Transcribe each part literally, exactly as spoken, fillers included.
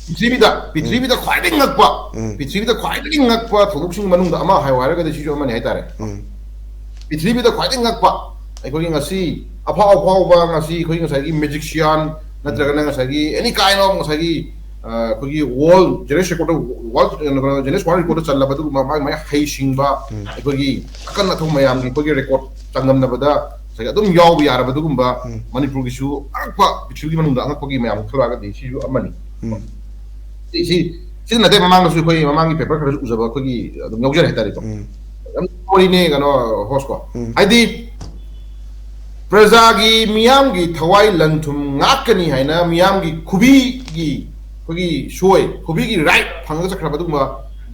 ꯄ꯭ꯔꯤꯊꯤꯕꯤꯗ ꯄ꯭ꯔꯤꯊꯤꯕꯤꯗ ꯈ꯭ꯋꯥꯏꯗꯒꯤ ꯉꯛꯄ, ꯎꯝ. ꯄ꯭ꯔꯤꯊꯤꯕꯤꯗ ꯈ꯭ꯋꯥꯏꯗꯒꯤ ꯉꯛꯄ ꯊꯧꯗꯣꯛꯁꯤꯡꯒꯤ ꯃꯅꯨꯡꯗ ꯑꯃ ꯍꯥꯏꯌꯨ ꯍꯥꯏꯔꯒꯗꯤ ꯁꯤꯁꯨ ꯑꯃꯅꯤ ꯍꯥꯏꯇꯥꯔꯦ꯫ ꯎꯝ. ꯄ꯭ꯔꯤꯊꯤꯕꯤꯗ ꯈ꯭ꯋꯥꯏꯗꯒꯤ ꯉꯛꯄ, ꯑꯩꯈꯣꯏꯒꯤ ꯉꯁꯤ ꯑꯐꯥꯎ ꯑꯐꯥꯎꯕ, ꯉꯁꯤ ꯑꯩꯈꯣꯏ ꯉꯁꯥꯏꯒꯤ magician ꯅꯠꯇ꯭ꯔꯒꯅ ꯉꯁꯥꯏꯒꯤ any kind of ꯉꯁꯥꯏꯒꯤ, ꯑ, ꯑꯩꯈꯣꯏꯒꯤ world Guinness record, world Guinness World Record ꯆꯜꯂꯕ ꯑꯗꯨꯒꯨꯝꯕ ꯃꯥꯒꯤ ꯃꯥꯒꯤ ꯍꯩꯁꯤꯡꯕ, ꯑꯩꯈꯣꯏꯒꯤ ꯑꯀꯟ ꯑꯊꯧ ꯃꯌꯥꯝꯒꯤ ꯑꯩꯈꯣꯏꯒꯤ record ꯆꯥꯡꯗꯝꯅꯕꯗ ꯉꯁꯥꯏꯒꯤ ꯑꯗꯨꯝ ꯌꯥꯎꯕ ꯌꯥꯔꯕ ꯑꯗꯨꯒꯨꯝꯕ ꯃꯅꯤꯄꯨꯔꯒꯤꯁꯨ ꯑꯉꯛꯄ, ꯄ꯭ꯔꯤꯊꯤꯕꯤꯒꯤ ꯃꯅꯨꯡꯗ ꯑꯉꯛꯄꯒꯤ ꯃꯌꯥꯝ ꯈꯜꯂꯛꯑꯒꯗꯤ ꯁꯤꯁꯨ ꯑꯃꯅꯤ꯫ ꯎꯝ. ꯁꯤ ꯁꯤ ꯁꯤ ꯅꯠꯇꯦ, ꯃꯃꯥꯡꯗꯁꯨ ꯑꯩꯈꯣꯏ ꯃꯃꯥꯡꯒꯤ paper ꯈꯔꯁꯨ ꯎꯖꯕ ꯑꯩꯈꯣꯏꯒꯤ ꯑꯗꯨꯝ ꯌꯥꯎꯖꯔꯦ ꯍꯥꯏꯇꯥꯔꯦꯀꯣ꯫ ꯎꯝ. ꯌꯥꯝ ꯋꯥꯔꯤꯅꯦ ꯀꯩꯅꯣ host ꯀꯣ꯫ ꯎꯝ. ꯍꯥꯏꯗꯤ ꯄ꯭ꯔꯖꯥꯒꯤ ꯃꯤꯌꯥꯝꯒꯤ ꯊꯋꯥꯏ ꯂꯟ ꯊꯨꯝ ꯉꯥꯛꯀꯅꯤ ꯍꯥꯏꯅ ꯃꯤꯌꯥꯝꯒꯤ ꯈꯨꯕꯤꯒꯤ ꯑꯩꯈꯣꯏꯒꯤ ꯁꯣꯏ, ꯈꯨꯕꯤꯒꯤ right ꯐꯪꯉꯒ ꯆꯠꯈ꯭ꯔꯕ ꯑꯗꯨꯒꯨꯝꯕ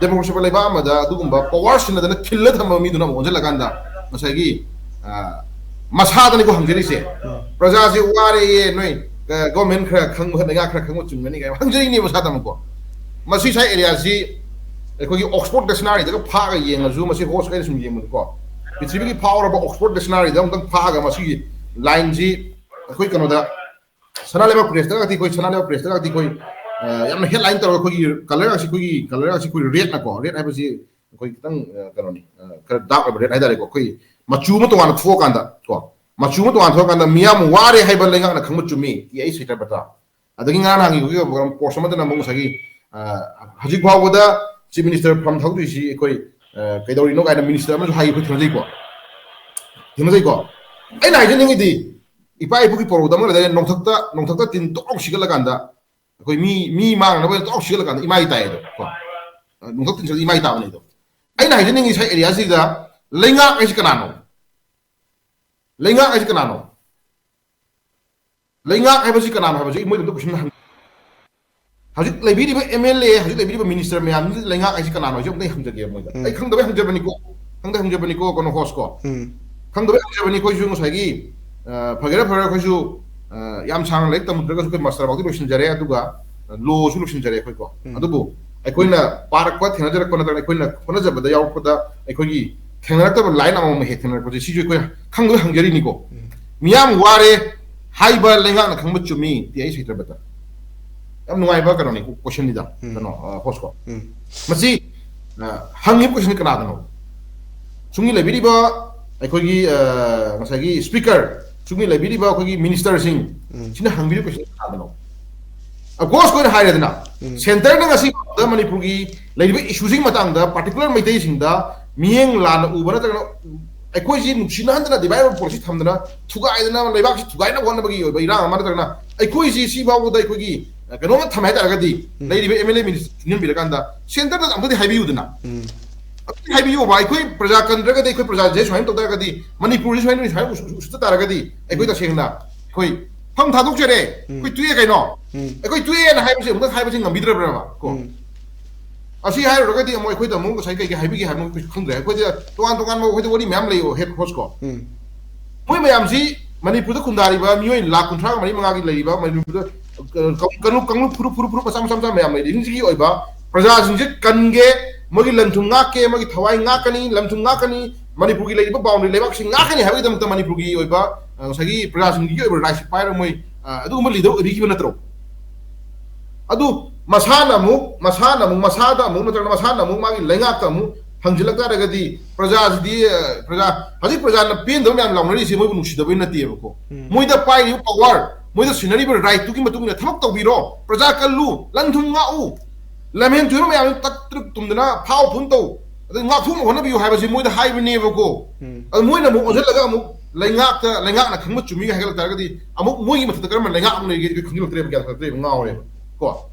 democracy ꯂꯩꯕꯥꯛ ꯑꯃꯗ ꯑꯗꯨꯒꯨꯝꯕ power ꯁꯤꯟꯅꯗꯅ ꯈꯤꯜꯂ ꯊꯝꯕ ꯃꯤꯗꯨꯅ ꯑꯃꯨꯛ ꯑꯣꯟꯁꯤꯜꯂꯀꯥꯟꯗ ꯉꯁꯥꯏꯒꯤ, ꯑ, ꯃꯁꯥꯗꯅꯤꯀꯣ ꯍꯪꯖꯔꯤꯁꯦ꯫ ꯄ꯭ꯔꯖꯥꯁꯦ ꯋꯥꯔꯦꯌꯦ, ꯅꯣꯏ, ꯑ, government ꯈꯔ ꯈꯪꯕ, ꯂꯩꯉꯥꯛ ꯈꯔ ꯈꯪꯕ ꯆꯨꯝꯒꯅꯤ ꯀꯥꯏꯅ ꯍꯪꯖꯔꯤꯅꯦ ꯃꯁꯥꯗ ꯑꯃꯨꯛꯀꯣ꯫ ꯃꯁꯤ ꯁ꯭ꯋꯥꯏ areaꯁꯤ ꯑꯩꯈꯣꯏꯒꯤ Oxford Dictionaryꯗꯒ ꯐꯥꯛꯑꯒ ꯌꯦꯡꯉꯁꯨ, ꯃꯁꯤ host ꯑꯩꯅ ꯁꯨꯝ ꯌꯦꯡꯕꯗꯀꯣ, ꯄ꯭ꯔꯤꯊꯤꯕꯤꯒꯤ ꯐꯥꯎꯔꯕ Oxford Dictionaryꯗ ꯑꯃꯨꯛꯇꯪ ꯐꯥꯛꯑꯒ ꯃꯁꯤꯒꯤ lineꯁꯤ ꯑꯩꯈꯣꯏ ꯀꯩꯅꯣꯗ ꯁꯅꯥ ꯂꯩꯕꯥꯛ pressꯇꯒꯗꯤ, ꯑꯩꯈꯣꯏ ꯁꯅꯥ ꯂꯩꯕꯥꯛ pressꯇꯒꯗꯤ ꯑꯩꯈꯣꯏ, ꯑ, ꯌꯥꯝꯅ headline ꯇꯧꯔꯒ ꯑꯩꯈꯣꯏꯒꯤ colour ꯑꯁꯤ, ꯑꯩꯈꯣꯏꯒꯤ colour ꯑꯁꯤ ꯑꯩꯈꯣꯏ redꯅꯀꯣ, red ꯍꯥꯏꯕꯁꯤ ꯑꯩꯈꯣꯏ ꯈꯤꯇꯪ, ꯑ, ꯀꯩꯅꯣꯅꯤ, ꯑ, ꯈꯔ dark ꯑꯣꯏꯕ red ꯍꯥꯏꯇꯥꯔꯦꯀꯣ, ꯑꯩꯈꯣꯏ ꯃꯆꯨ ꯑꯃ ꯇꯣꯉꯥꯟꯅ ꯊꯣꯛꯑꯀꯥꯟꯗ ꯀꯣ, ꯃꯆꯨ ꯑꯃ ꯇꯣꯉꯥꯟꯅ ꯊꯣꯛꯑꯀꯥꯟꯗ "ꯃꯤꯌꯥꯝ ꯋꯥꯔꯦ ꯍꯥꯏꯕ ꯂꯩꯉꯥꯛꯅ ꯈꯪꯕ ꯆꯨꯝꯃꯤ" ꯇꯤ ꯑꯩ ꯁꯩꯇ꯭ꯔꯄꯇ꯫ ꯑꯗꯒꯤ ꯉꯔꯥꯡ ꯅꯍꯥꯟꯒꯤ ꯑꯩꯈꯣꯏꯒꯤ post ꯑꯃꯗꯅ ꯑꯃꯨꯛ ꯉꯁꯥꯏꯒꯤ, ꯑ, ꯍꯧꯖꯤꯛ ꯐꯥꯎꯕꯗ Chief Minister ꯐꯝ ꯊꯧꯗꯣꯏꯁꯤ ꯑꯩꯈꯣꯏ, ꯑ, ꯀꯩꯗꯧꯔꯤꯅꯣ ꯀꯥꯏꯅ minister ꯑꯃꯁꯨ ꯍꯥꯏ, ꯑꯩꯈꯣꯏ ꯊꯦꯡꯅꯖꯩꯀꯣ꯫ ꯊꯦꯡꯅꯖꯩꯀꯣ꯫ ꯑꯩꯅ ꯍꯥꯏꯖꯅꯤꯡꯉꯤꯗꯤ, ꯏꯄꯥ ꯏꯄꯨꯒꯤ ꯄꯧꯔꯧꯗ ꯑꯃ ꯂꯩꯗꯥꯏꯅꯦ, "ꯅꯣꯡꯊꯛꯇ, ꯅꯣꯡꯊꯛꯇ ꯇꯤꯟ ꯇꯣꯛ ꯁꯤꯒꯠꯂꯀꯥꯟꯗ, ꯑꯩꯈꯣꯏ ꯃꯤ, ꯃꯤ ꯃꯥꯡꯅꯕ ꯇꯣꯛ ꯁꯤꯒꯠꯂꯀꯥꯟꯗ ꯏꯃꯥꯏ ꯇꯥꯏ" ꯑꯗꯣ ꯀꯣ꯫ "ꯅꯣꯡꯊꯛꯇ ꯇꯤꯟ ꯁꯤꯒꯠꯂ ꯏꯃꯥꯏ ꯇꯥꯕꯅꯤ" ꯑꯗꯣ꯫ ꯑꯩꯅ ꯍꯥꯏꯖꯅꯤꯡꯉꯤ, ꯁ꯭ꯋꯥꯏ areaꯁꯤꯗ ꯂꯩꯉꯥꯛ ꯍꯥꯏꯁꯤ ꯀꯅꯥꯅꯣ? ꯂꯩꯉꯥꯛ ꯍꯥꯏꯁꯤ ꯀꯅꯥꯅꯣ? ꯂꯩꯉꯥꯛ ꯍꯥꯏꯕꯁꯤ ꯀꯅꯥꯅꯣ ꯍꯥꯏꯕꯁꯤ ꯃꯣꯏꯗ ꯑꯝꯇ question ꯍꯪ-, ꯍꯧꯖꯤꯛ ꯂꯩꯕꯤꯔꯤꯕ M L A, ꯍꯧꯖꯤꯛ ꯂꯩꯕꯤꯔꯤꯕ minister ꯃꯌꯥꯝꯁꯤꯗ ꯂꯩꯉꯥꯛ ꯍꯥꯏꯁꯤ ꯀꯅꯥꯅꯣ ꯍꯥꯏꯁꯤ ꯑꯝꯇ ꯍꯪꯖꯒꯦ ꯃꯣꯏꯗ꯫ ꯎꯝ. ꯑꯩ ꯈꯪꯗꯕꯩ ꯍꯪꯖꯕꯅꯤꯀꯣ, ꯈꯪꯗꯕꯩ ꯍꯪꯖꯕꯅꯤꯀꯣ, ꯀꯩꯅꯣ host ꯀꯣ꯫ ꯎꯝ. ꯈꯪꯗꯕꯩ ꯍꯪꯖꯕꯅꯤ ꯑꯩꯈꯣꯏꯁꯨ ꯉꯁꯥꯏꯒꯤ, ꯑ, ꯐꯒꯦꯔꯥ ꯐꯔꯣꯏꯔꯥ ꯑꯩꯈꯣꯏꯁꯨ, ꯑ, ꯌꯥꯝ ꯁꯥꯡꯅ ꯂꯥꯏꯔꯤꯛ ꯇꯝꯃꯨꯗ꯭ꯔꯒꯁꯨ ꯑꯩꯈꯣꯏ master ꯐꯥꯎꯗꯤ ꯂꯣꯏꯁꯤꯟꯖꯔꯦ, ꯑꯗꯨꯒ lawꯁꯨ ꯂꯣꯏꯁꯤꯟꯖꯔꯦ ꯑꯩꯈꯣꯏꯀꯣ꯫ ꯎꯝ. ꯑꯗꯨꯕꯨ ꯑꯩꯈꯣꯏꯅ ꯄꯥꯔꯛꯄ, ꯊꯦꯡꯅꯖꯔꯛꯄ ꯅꯠꯇ꯭ꯔꯒ ꯑꯩꯈꯣꯏꯅ ꯍꯣꯠꯅꯖꯕꯗ ꯌꯥꯎꯔꯛꯄꯗ ꯑꯩꯈꯣꯏꯒꯤ ꯊꯦꯡꯅꯔꯛꯇꯕ line ꯑꯃꯃꯝ ꯍꯦꯛ ꯊꯦꯡꯅꯔꯛꯄꯁꯦ ꯁꯤꯁꯨ ꯑꯩꯈꯣꯏ ꯈꯪꯗꯕꯩ ꯍꯪꯖꯔꯤꯅꯤꯀꯣ꯫ ꯃꯤꯌꯥꯝ ꯋꯥꯔꯦ ꯍꯥꯏꯕ ꯂꯩꯉꯥꯛꯅ ꯈꯪꯕ ꯆꯨꯝꯃꯤ, ꯇꯤ ꯑꯩ ꯁꯩꯇ꯭ꯔꯄꯇ꯫ ꯌꯥꯝ ꯅꯨꯡꯉꯥꯏꯕ ꯀꯩꯅꯣꯅꯤ, ꯀꯣꯏꯁꯟꯅꯤꯗ꯫ ꯎꯝ꯫ ꯀꯩꯅꯣ, ꯑ, ꯍꯣꯁꯀꯣ꯫ ꯎꯝ꯫ ꯃꯁꯤ, ꯑ, ꯍꯪꯉꯤꯕ ꯀꯣꯏꯁꯟ ꯀꯅꯥꯗꯅꯣ? ꯁꯨꯝꯒꯤ ꯂꯩꯕꯤꯔꯤꯕ ꯑꯩꯈꯣꯏꯒꯤ, ꯑ, ꯉꯁꯥꯏꯒꯤ ꯁ꯭ꯄꯤꯀꯔ, ꯁꯨꯝꯒꯤ ꯂꯩꯕꯤꯔꯤꯕ ꯑꯩꯈꯣꯏꯒꯤ ꯃꯤꯅꯤꯁꯇꯔꯁꯤꯡ, ꯎꯝ꯫ ꯁꯤꯅ ꯍꯪꯕꯤꯔꯤꯕ ꯀꯣꯏꯁꯟ ꯀꯅꯥꯗꯅꯣ? ꯑꯣꯐꯀꯣꯔꯁ, ꯑꯩꯈꯣꯏꯅ ꯍꯥꯏꯔꯦꯗꯅ, ꯎꯝ꯫ ꯁꯦꯟꯇꯔꯅ ꯉꯁꯤ ꯐꯥꯎꯕꯗ ꯃꯅꯤꯄꯨꯔꯒꯤ ꯂꯩꯔꯤꯕ ꯏꯁꯨꯁꯤꯡ ꯃꯇꯥꯡꯗ, ꯄꯥꯔꯇꯤꯀꯨꯂꯔ ꯃꯩꯇꯩꯁꯤꯡꯗ ꯃꯤꯠꯌꯦꯡ ꯂꯥꯟꯅ ꯎꯕ ꯅꯠꯇ꯭ꯔꯒꯅ ꯑꯩꯈꯣꯏꯁꯤ ꯅꯨꯡꯁꯤꯅꯍꯟꯗꯅ, ꯗꯤꯚꯥꯏꯠ ꯑꯦꯟ ꯔꯨꯜ ꯄꯣꯂꯤꯁꯤ ꯊꯝꯗꯅ, ꯊꯨꯒꯥꯏꯗꯅ, ꯂꯩꯕꯥꯛꯁꯤ ꯊꯨꯒꯥꯏꯅꯕ ꯍꯣꯠꯅꯕꯒꯤ ꯑꯣꯏꯕ ꯏꯔꯥꯡ ꯑꯃ ꯅꯠꯇ꯭ꯔꯒꯅ ꯑꯩꯈꯣꯏꯁꯤ ꯁꯤ ꯐꯥꯎꯕꯗ ꯑꯩꯈꯣꯏꯒꯤ, ꯑ, ꯀꯩꯅꯣꯝꯃ ꯊꯝꯃꯦ ꯍꯥꯏꯇꯥꯔꯒꯗꯤ, ꯎꯝ꯫ ꯂꯩꯔꯤꯕ M L A minister union ꯄꯤꯔꯀꯥꯟꯗ ꯁꯦꯟꯇꯔꯗ ꯑꯃꯨꯛꯇꯗꯤ ꯍꯥꯏꯕꯤꯌꯨꯗꯅ꯫ ꯎꯝ꯫ ꯑꯃꯨꯛꯇꯗꯤ ꯍꯥꯏꯕꯤꯌꯣꯕ, ꯑꯩꯈꯣꯏ ꯄ꯭ꯔꯖꯥ ꯀꯟꯗ꯭ꯔꯒꯗꯤ, ꯑꯩꯈꯣꯏ ꯄ꯭ꯔꯖꯥꯁꯦ ꯁꯨꯃꯥꯏꯅ ꯇꯧ ꯇꯥꯔꯒꯗꯤ, ꯃꯅꯤꯄꯨꯔꯁꯤ ꯁꯨꯃꯥꯏꯅ, ꯁꯨꯃꯥꯏꯅ ꯎꯁ-, ꯎꯁ-, ꯎꯁꯤꯠꯇ ꯇꯥꯔꯒꯗꯤ, ꯑꯩꯈꯣꯏ ꯎꯝ꯫ ꯇꯁꯦꯡꯅ ꯑꯩꯈꯣꯏ ꯐꯝ ꯊꯥꯗꯣꯛꯆꯔꯦ, ꯎꯝ꯫ ꯑꯩꯈꯣꯏ ꯇꯣꯛꯑꯦ ꯀꯩꯅꯣ? ꯎꯝ꯫ ꯑꯩꯈꯣꯏ ꯇꯣꯛꯑꯦꯅ ꯍꯥꯏꯕꯁꯦ ꯑꯃꯨꯛꯇ ꯍꯥꯏꯕꯁꯦ ꯉꯝꯕꯤꯗ꯭ꯔꯕ꯭ꯔꯕ ꯀꯣ? ꯎꯝ꯫ ꯑꯁꯤ ꯍꯥꯏꯔꯨꯔꯒꯗꯤ ꯑꯃꯨꯛ ꯑꯩꯈꯣꯏꯗ ꯑꯃꯨꯛ ꯉꯁꯥꯏ ꯀꯩ ꯀꯩ ꯍꯥꯏꯕꯤꯒꯦ ꯍꯥꯏꯕ ꯑꯩꯈꯣꯏꯁꯨ ꯈꯪꯗ꯭ꯔꯦ꯫ ꯑꯩꯈꯣꯏꯗ ꯇꯣꯉꯥꯟ ꯇꯣꯉꯥꯟꯕ ꯑꯩꯈꯣꯏꯗ ꯋꯥꯔꯤ ꯃꯌꯥꯝ ꯂꯩꯌꯦ, ꯍꯦꯠ ꯍꯣꯁꯀꯣ꯫ ꯎꯝ꯫ ꯃꯣꯏ ꯃꯌꯥꯝꯁꯤ ꯃꯅꯤꯄꯨꯔꯗ ꯈꯨꯟꯗꯥꯔꯤꯕ ꯃꯤꯑꯣꯏ ꯂꯥꯈ ꯀꯨꯟꯊ꯭ꯔꯥ ꯃꯔꯤ ꯃꯉꯥꯒꯤ ꯂꯩꯔꯤꯕ ꯃꯅꯤꯄꯨꯔꯗ, ꯑ, ꯀꯥꯡꯂꯨꯞ, ꯀꯥꯡꯂꯨꯞ, ꯀꯥꯡꯂꯨꯞ ꯐꯨꯔꯨꯞ ꯐꯨꯔꯨꯞ ꯃꯆꯥ ꯃꯆꯥ ꯃꯆꯥ ꯃꯌꯥꯝ ꯂꯩꯔꯤꯁꯤꯡꯁꯤꯒꯤ ꯑꯣꯏꯕ ꯄ꯭ꯔꯖꯥꯁꯤꯡꯁꯦ ꯀꯟꯒꯦ, ꯃꯣꯏꯒꯤ ꯂꯟ ꯊꯨꯝ ꯉꯥꯛꯀꯦ, ꯃꯣꯏꯒꯤ ꯊꯋꯥꯏ ꯉꯥꯛꯀꯅꯤ, ꯂꯟ ꯊꯨꯝ ꯉꯥꯛꯀꯅꯤ, ꯃꯅꯤꯄꯨꯔꯒꯤ ꯂꯩꯔꯤꯕ ꯕꯥꯎꯟꯗꯔꯤ ꯂꯩꯕꯥꯛꯁꯤꯡ ꯉꯥꯛꯀꯅꯤ ꯍꯥꯏꯕꯒꯤꯗꯃꯛꯇ ꯃꯅꯤꯄꯨꯔꯒꯤ ꯑꯣꯏꯕ, ꯑ, ꯉꯁꯥꯏꯒꯤ ꯄ꯭ꯔꯖꯥꯁꯤꯡꯒꯤ ꯑꯣꯏꯕ ꯔꯥꯏꯠꯁ ꯄꯥꯏꯔꯒ ꯃꯣꯏ, ꯑ, ꯑꯗꯨꯒꯨꯝꯕ ꯂꯤꯗꯔ ꯑꯣꯏꯕꯤꯈꯤꯕ ꯅꯠꯇ꯭ꯔꯣ? ꯑꯗꯨ ꯃꯁꯥꯅ ꯑꯃꯨꯛ, ꯃꯁꯥꯅ ꯑꯃꯨꯛ, ꯃꯁꯥꯗ ꯑꯃꯨꯛ, ꯅꯠꯇ꯭ꯔꯒ ꯃꯁꯥꯅ ꯑꯃꯨꯛ ꯃꯥꯒꯤ ꯂꯩꯉꯥꯛꯇ ꯑꯃꯨꯛ ꯍꯪꯖꯤꯜꯂꯛ ꯇꯥꯔꯒꯗꯤ, ꯄ꯭ꯔꯖꯥꯁꯤꯗꯤ, ꯑ, ꯄ꯭ꯔꯖꯥ, ꯍꯧꯖꯤꯛ ꯄ꯭ꯔꯖꯥꯅ ꯄꯦꯟꯗꯕ ꯃꯌꯥꯝ ꯂꯥꯎꯅꯔꯤꯁꯦ ꯃꯣꯏꯕꯨ ꯅꯨꯡꯁꯤꯗꯕꯩ ꯅꯠꯇꯦꯕꯀꯣ꯫ ꯎꯝ꯫ ꯃꯣꯏꯗ ꯄꯥꯏꯔꯤꯕ ꯄꯋꯥꯔ, ꯃꯣꯏꯗ ꯁꯤꯟꯅꯔꯤꯕ ꯔꯥꯏꯠꯇꯨꯒꯤ ꯃꯇꯨꯡ ꯏꯟꯅ ꯊꯕꯛ ꯇꯧꯕꯤꯔꯣ, ꯄ꯭ꯔꯖꯥ ꯀꯜꯂꯨ, ꯂꯟ ꯊꯨꯝ ꯉꯥꯛꯎ, ꯂꯝꯍꯦꯟ ꯇꯨꯍꯦꯟꯕ ꯃꯌꯥꯝꯗꯨ ꯇꯛ ꯇ꯭ꯔꯤꯛ ꯇꯨꯝꯗꯅ ꯐꯥꯎ ꯐꯨꯟ ꯇꯧ, ꯑꯗꯩ ꯉꯥꯛꯊꯣꯛꯅ ꯍꯣꯠꯅꯕꯤꯌꯨ ꯍꯥꯏꯕꯁꯤ ꯃꯣꯏꯗ ꯍꯥꯏꯕꯅꯦꯕꯀꯣ꯫ ꯎꯝ꯫ ꯑꯗꯨ ꯃꯣꯏꯅ ꯑꯃꯨꯛ ꯑꯣꯟꯁꯤꯜꯂꯒ ꯑꯃꯨꯛ ꯂꯩꯉꯥꯛꯇ, ꯂꯩꯉꯥꯛꯅ ꯈꯪꯕ ꯆꯨꯝꯃꯤꯒ ꯍꯥꯏꯒꯠꯂꯛ ꯇꯥꯔꯒꯗꯤ, ꯑꯃꯨꯛ ꯃꯣꯏꯒꯤ ꯃꯊꯛꯇ ꯀꯔꯝꯕ ꯂꯩꯉꯥꯛ ꯑꯃꯨꯛ ꯂꯩꯒꯦ ꯑꯩꯈꯣꯏ ꯈꯪꯖꯤꯜꯂꯛꯇ꯭ꯔꯦꯕ, ꯒ꯭ꯌꯥꯟ ꯇꯥꯔꯛꯇ꯭ꯔꯦꯕ, ꯉꯥꯎꯔꯦꯕ ꯀꯣ꯫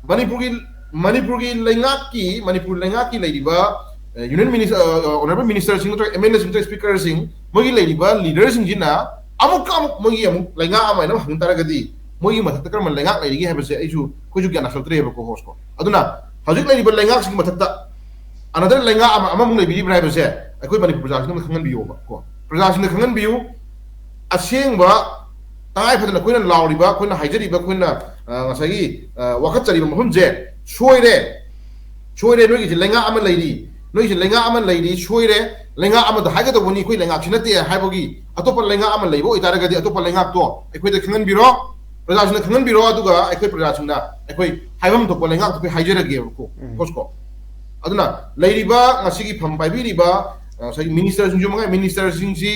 ꯃꯅꯤꯄꯨꯔꯒꯤ, ꯃꯅꯤꯄꯨꯔꯒꯤ ꯂꯩꯉꯥꯛꯀꯤ, ꯃꯅꯤꯄꯨꯔ ꯂꯩꯉꯥꯛꯀꯤ ꯂꯩꯔꯤꯕ, ꯑ, ꯌꯨꯅꯤꯌꯟ ꯃꯤꯅꯤꯁ-, ꯑ, ꯑ, ꯑꯣꯅꯔꯦꯕꯜ ꯃꯤꯅꯤꯁꯇꯔꯁꯤꯡ ꯅꯠꯇ꯭ꯔꯒ ꯑꯦꯝ ꯑꯦꯜ ꯑꯦꯁꯤꯡ ꯅꯠꯇ꯭ꯔꯒ ꯁ꯭ꯄꯤꯀꯔꯁꯤꯡ, ꯃꯣꯏꯒꯤ ꯂꯩꯔꯤꯕ ꯂꯤꯗꯔꯁꯤꯡꯁꯤꯅ ꯑꯃꯨꯛꯀ ꯑꯃꯨꯛ ꯃꯣꯏꯒꯤ ꯑꯃꯨꯛ ꯂꯩꯉꯥꯛ ꯑꯃ ꯍꯥꯏꯅ ꯑꯃꯨꯛ ꯍꯪ ꯇꯥꯔꯒꯗꯤ, ꯃꯣꯏꯒꯤ ꯃꯊꯛꯇ ꯀꯔꯝꯕ ꯂꯩꯉꯥꯛ ꯂꯩꯔꯤꯒꯦ ꯍꯥꯏꯕꯁꯦ ꯑꯩꯁꯨ, ꯑꯩꯈꯣꯏꯁꯨ ꯒ꯭ꯌꯥꯟ ꯇꯥꯁꯜꯂꯛꯇ꯭ꯔꯦꯕꯀꯣ, ꯍꯣꯁꯀꯣ꯫ ꯑꯗꯨꯅ ꯍꯧꯖꯤꯛ ꯂꯩꯔꯤꯕ ꯂꯩꯉꯥꯛꯁꯤꯒꯤ ꯃꯊꯛꯇ another ꯂꯩꯉꯥꯛ ꯑꯃ, ꯑꯃꯃꯨꯛ ꯂꯩꯕꯤꯔꯤꯕ꯭ꯔꯥ ꯍꯥꯏꯕꯁꯦ ꯑꯩꯈꯣꯏ ꯃꯅꯤꯄꯨꯔ ꯄ꯭ꯔꯖꯥꯁꯤꯡꯗ ꯑꯃꯨꯛ ꯈꯪꯍꯟꯕꯤꯌꯣꯕ ꯀꯣ꯫ ꯄ꯭ꯔꯖꯥꯁꯤꯡꯗ ꯈꯪꯍꯟꯕꯤꯌꯨ꯫ ꯑꯁꯦꯡꯕ ꯇꯉꯥꯏ ꯐꯗꯅ ꯑꯩꯈꯣꯏꯅ ꯂꯥꯎꯔꯤꯕ, ꯑꯩꯈꯣꯏꯅ ꯍꯥꯏꯖꯔꯤꯕ, ꯑꯩꯈꯣꯏꯅ, ꯑ, ꯉꯁꯥꯏꯒꯤ, ꯑ, ꯋꯥꯀꯠꯆꯔꯤꯕ ꯃꯐꯝꯁꯦ ꯁꯣꯏꯔꯦ, ꯁꯣꯏꯔꯦ, ꯅꯣꯏꯒꯤꯁꯦ ꯂꯩꯉꯥꯛ ꯑꯃ ꯂꯩꯔꯤ, ꯅꯣꯏꯒꯤꯁꯦ ꯂꯩꯉꯥꯛ ꯑꯃ ꯂꯩꯔꯤ, ꯁꯣꯏꯔꯦ, ꯂꯩꯉꯥꯛ ꯑꯃꯗ ꯍꯥꯏꯒꯗꯧꯕꯅꯤ, ꯑꯩꯈꯣꯏ ꯂꯩꯉꯥꯛꯁꯤ ꯅꯠꯇꯦ ꯍꯥꯏꯕꯒꯤ ꯑꯇꯣꯞꯄ ꯂꯩꯉꯥꯛ ꯑꯃ ꯂꯩꯕ ꯑꯣꯏꯇꯥꯔꯒꯗꯤ ꯑꯇꯣꯞꯄ ꯂꯩꯉꯥꯛꯇꯣ ꯑꯩꯈꯣꯏꯗ ꯈꯪꯍꯟꯕꯤꯔꯣ꯫ ꯄ꯭ꯔꯖꯥꯁꯤꯡꯅ ꯈꯪꯍꯟꯕꯤꯔꯣ, ꯑꯗꯨꯒ ꯑꯩꯈꯣꯏ ꯄ꯭ꯔꯖꯥꯁꯤꯡꯅ ꯑꯩꯈꯣꯏ ꯍꯥꯏꯐꯝ ꯊꯣꯛꯄ ꯂꯩꯉꯥꯛꯇ ꯑꯩꯈꯣꯏ ꯍꯥꯏꯖꯔꯒꯦꯕꯀꯣ꯫ ꯎꯝ. ꯀꯣꯁꯀꯣ ꯑꯗꯨꯅ ꯂꯩꯔꯤꯕ ꯉꯁꯤꯒꯤ ꯐꯝ ꯄꯥꯏꯕꯤꯔꯤꯕ, ꯑ, ꯉꯁꯥꯏꯒꯤ ꯃꯤꯅꯤꯁꯇꯔꯁꯤꯡꯁꯨ ꯃꯉꯥꯏ, ꯃꯤꯅꯤꯁꯇꯔꯁꯤꯡꯁꯤ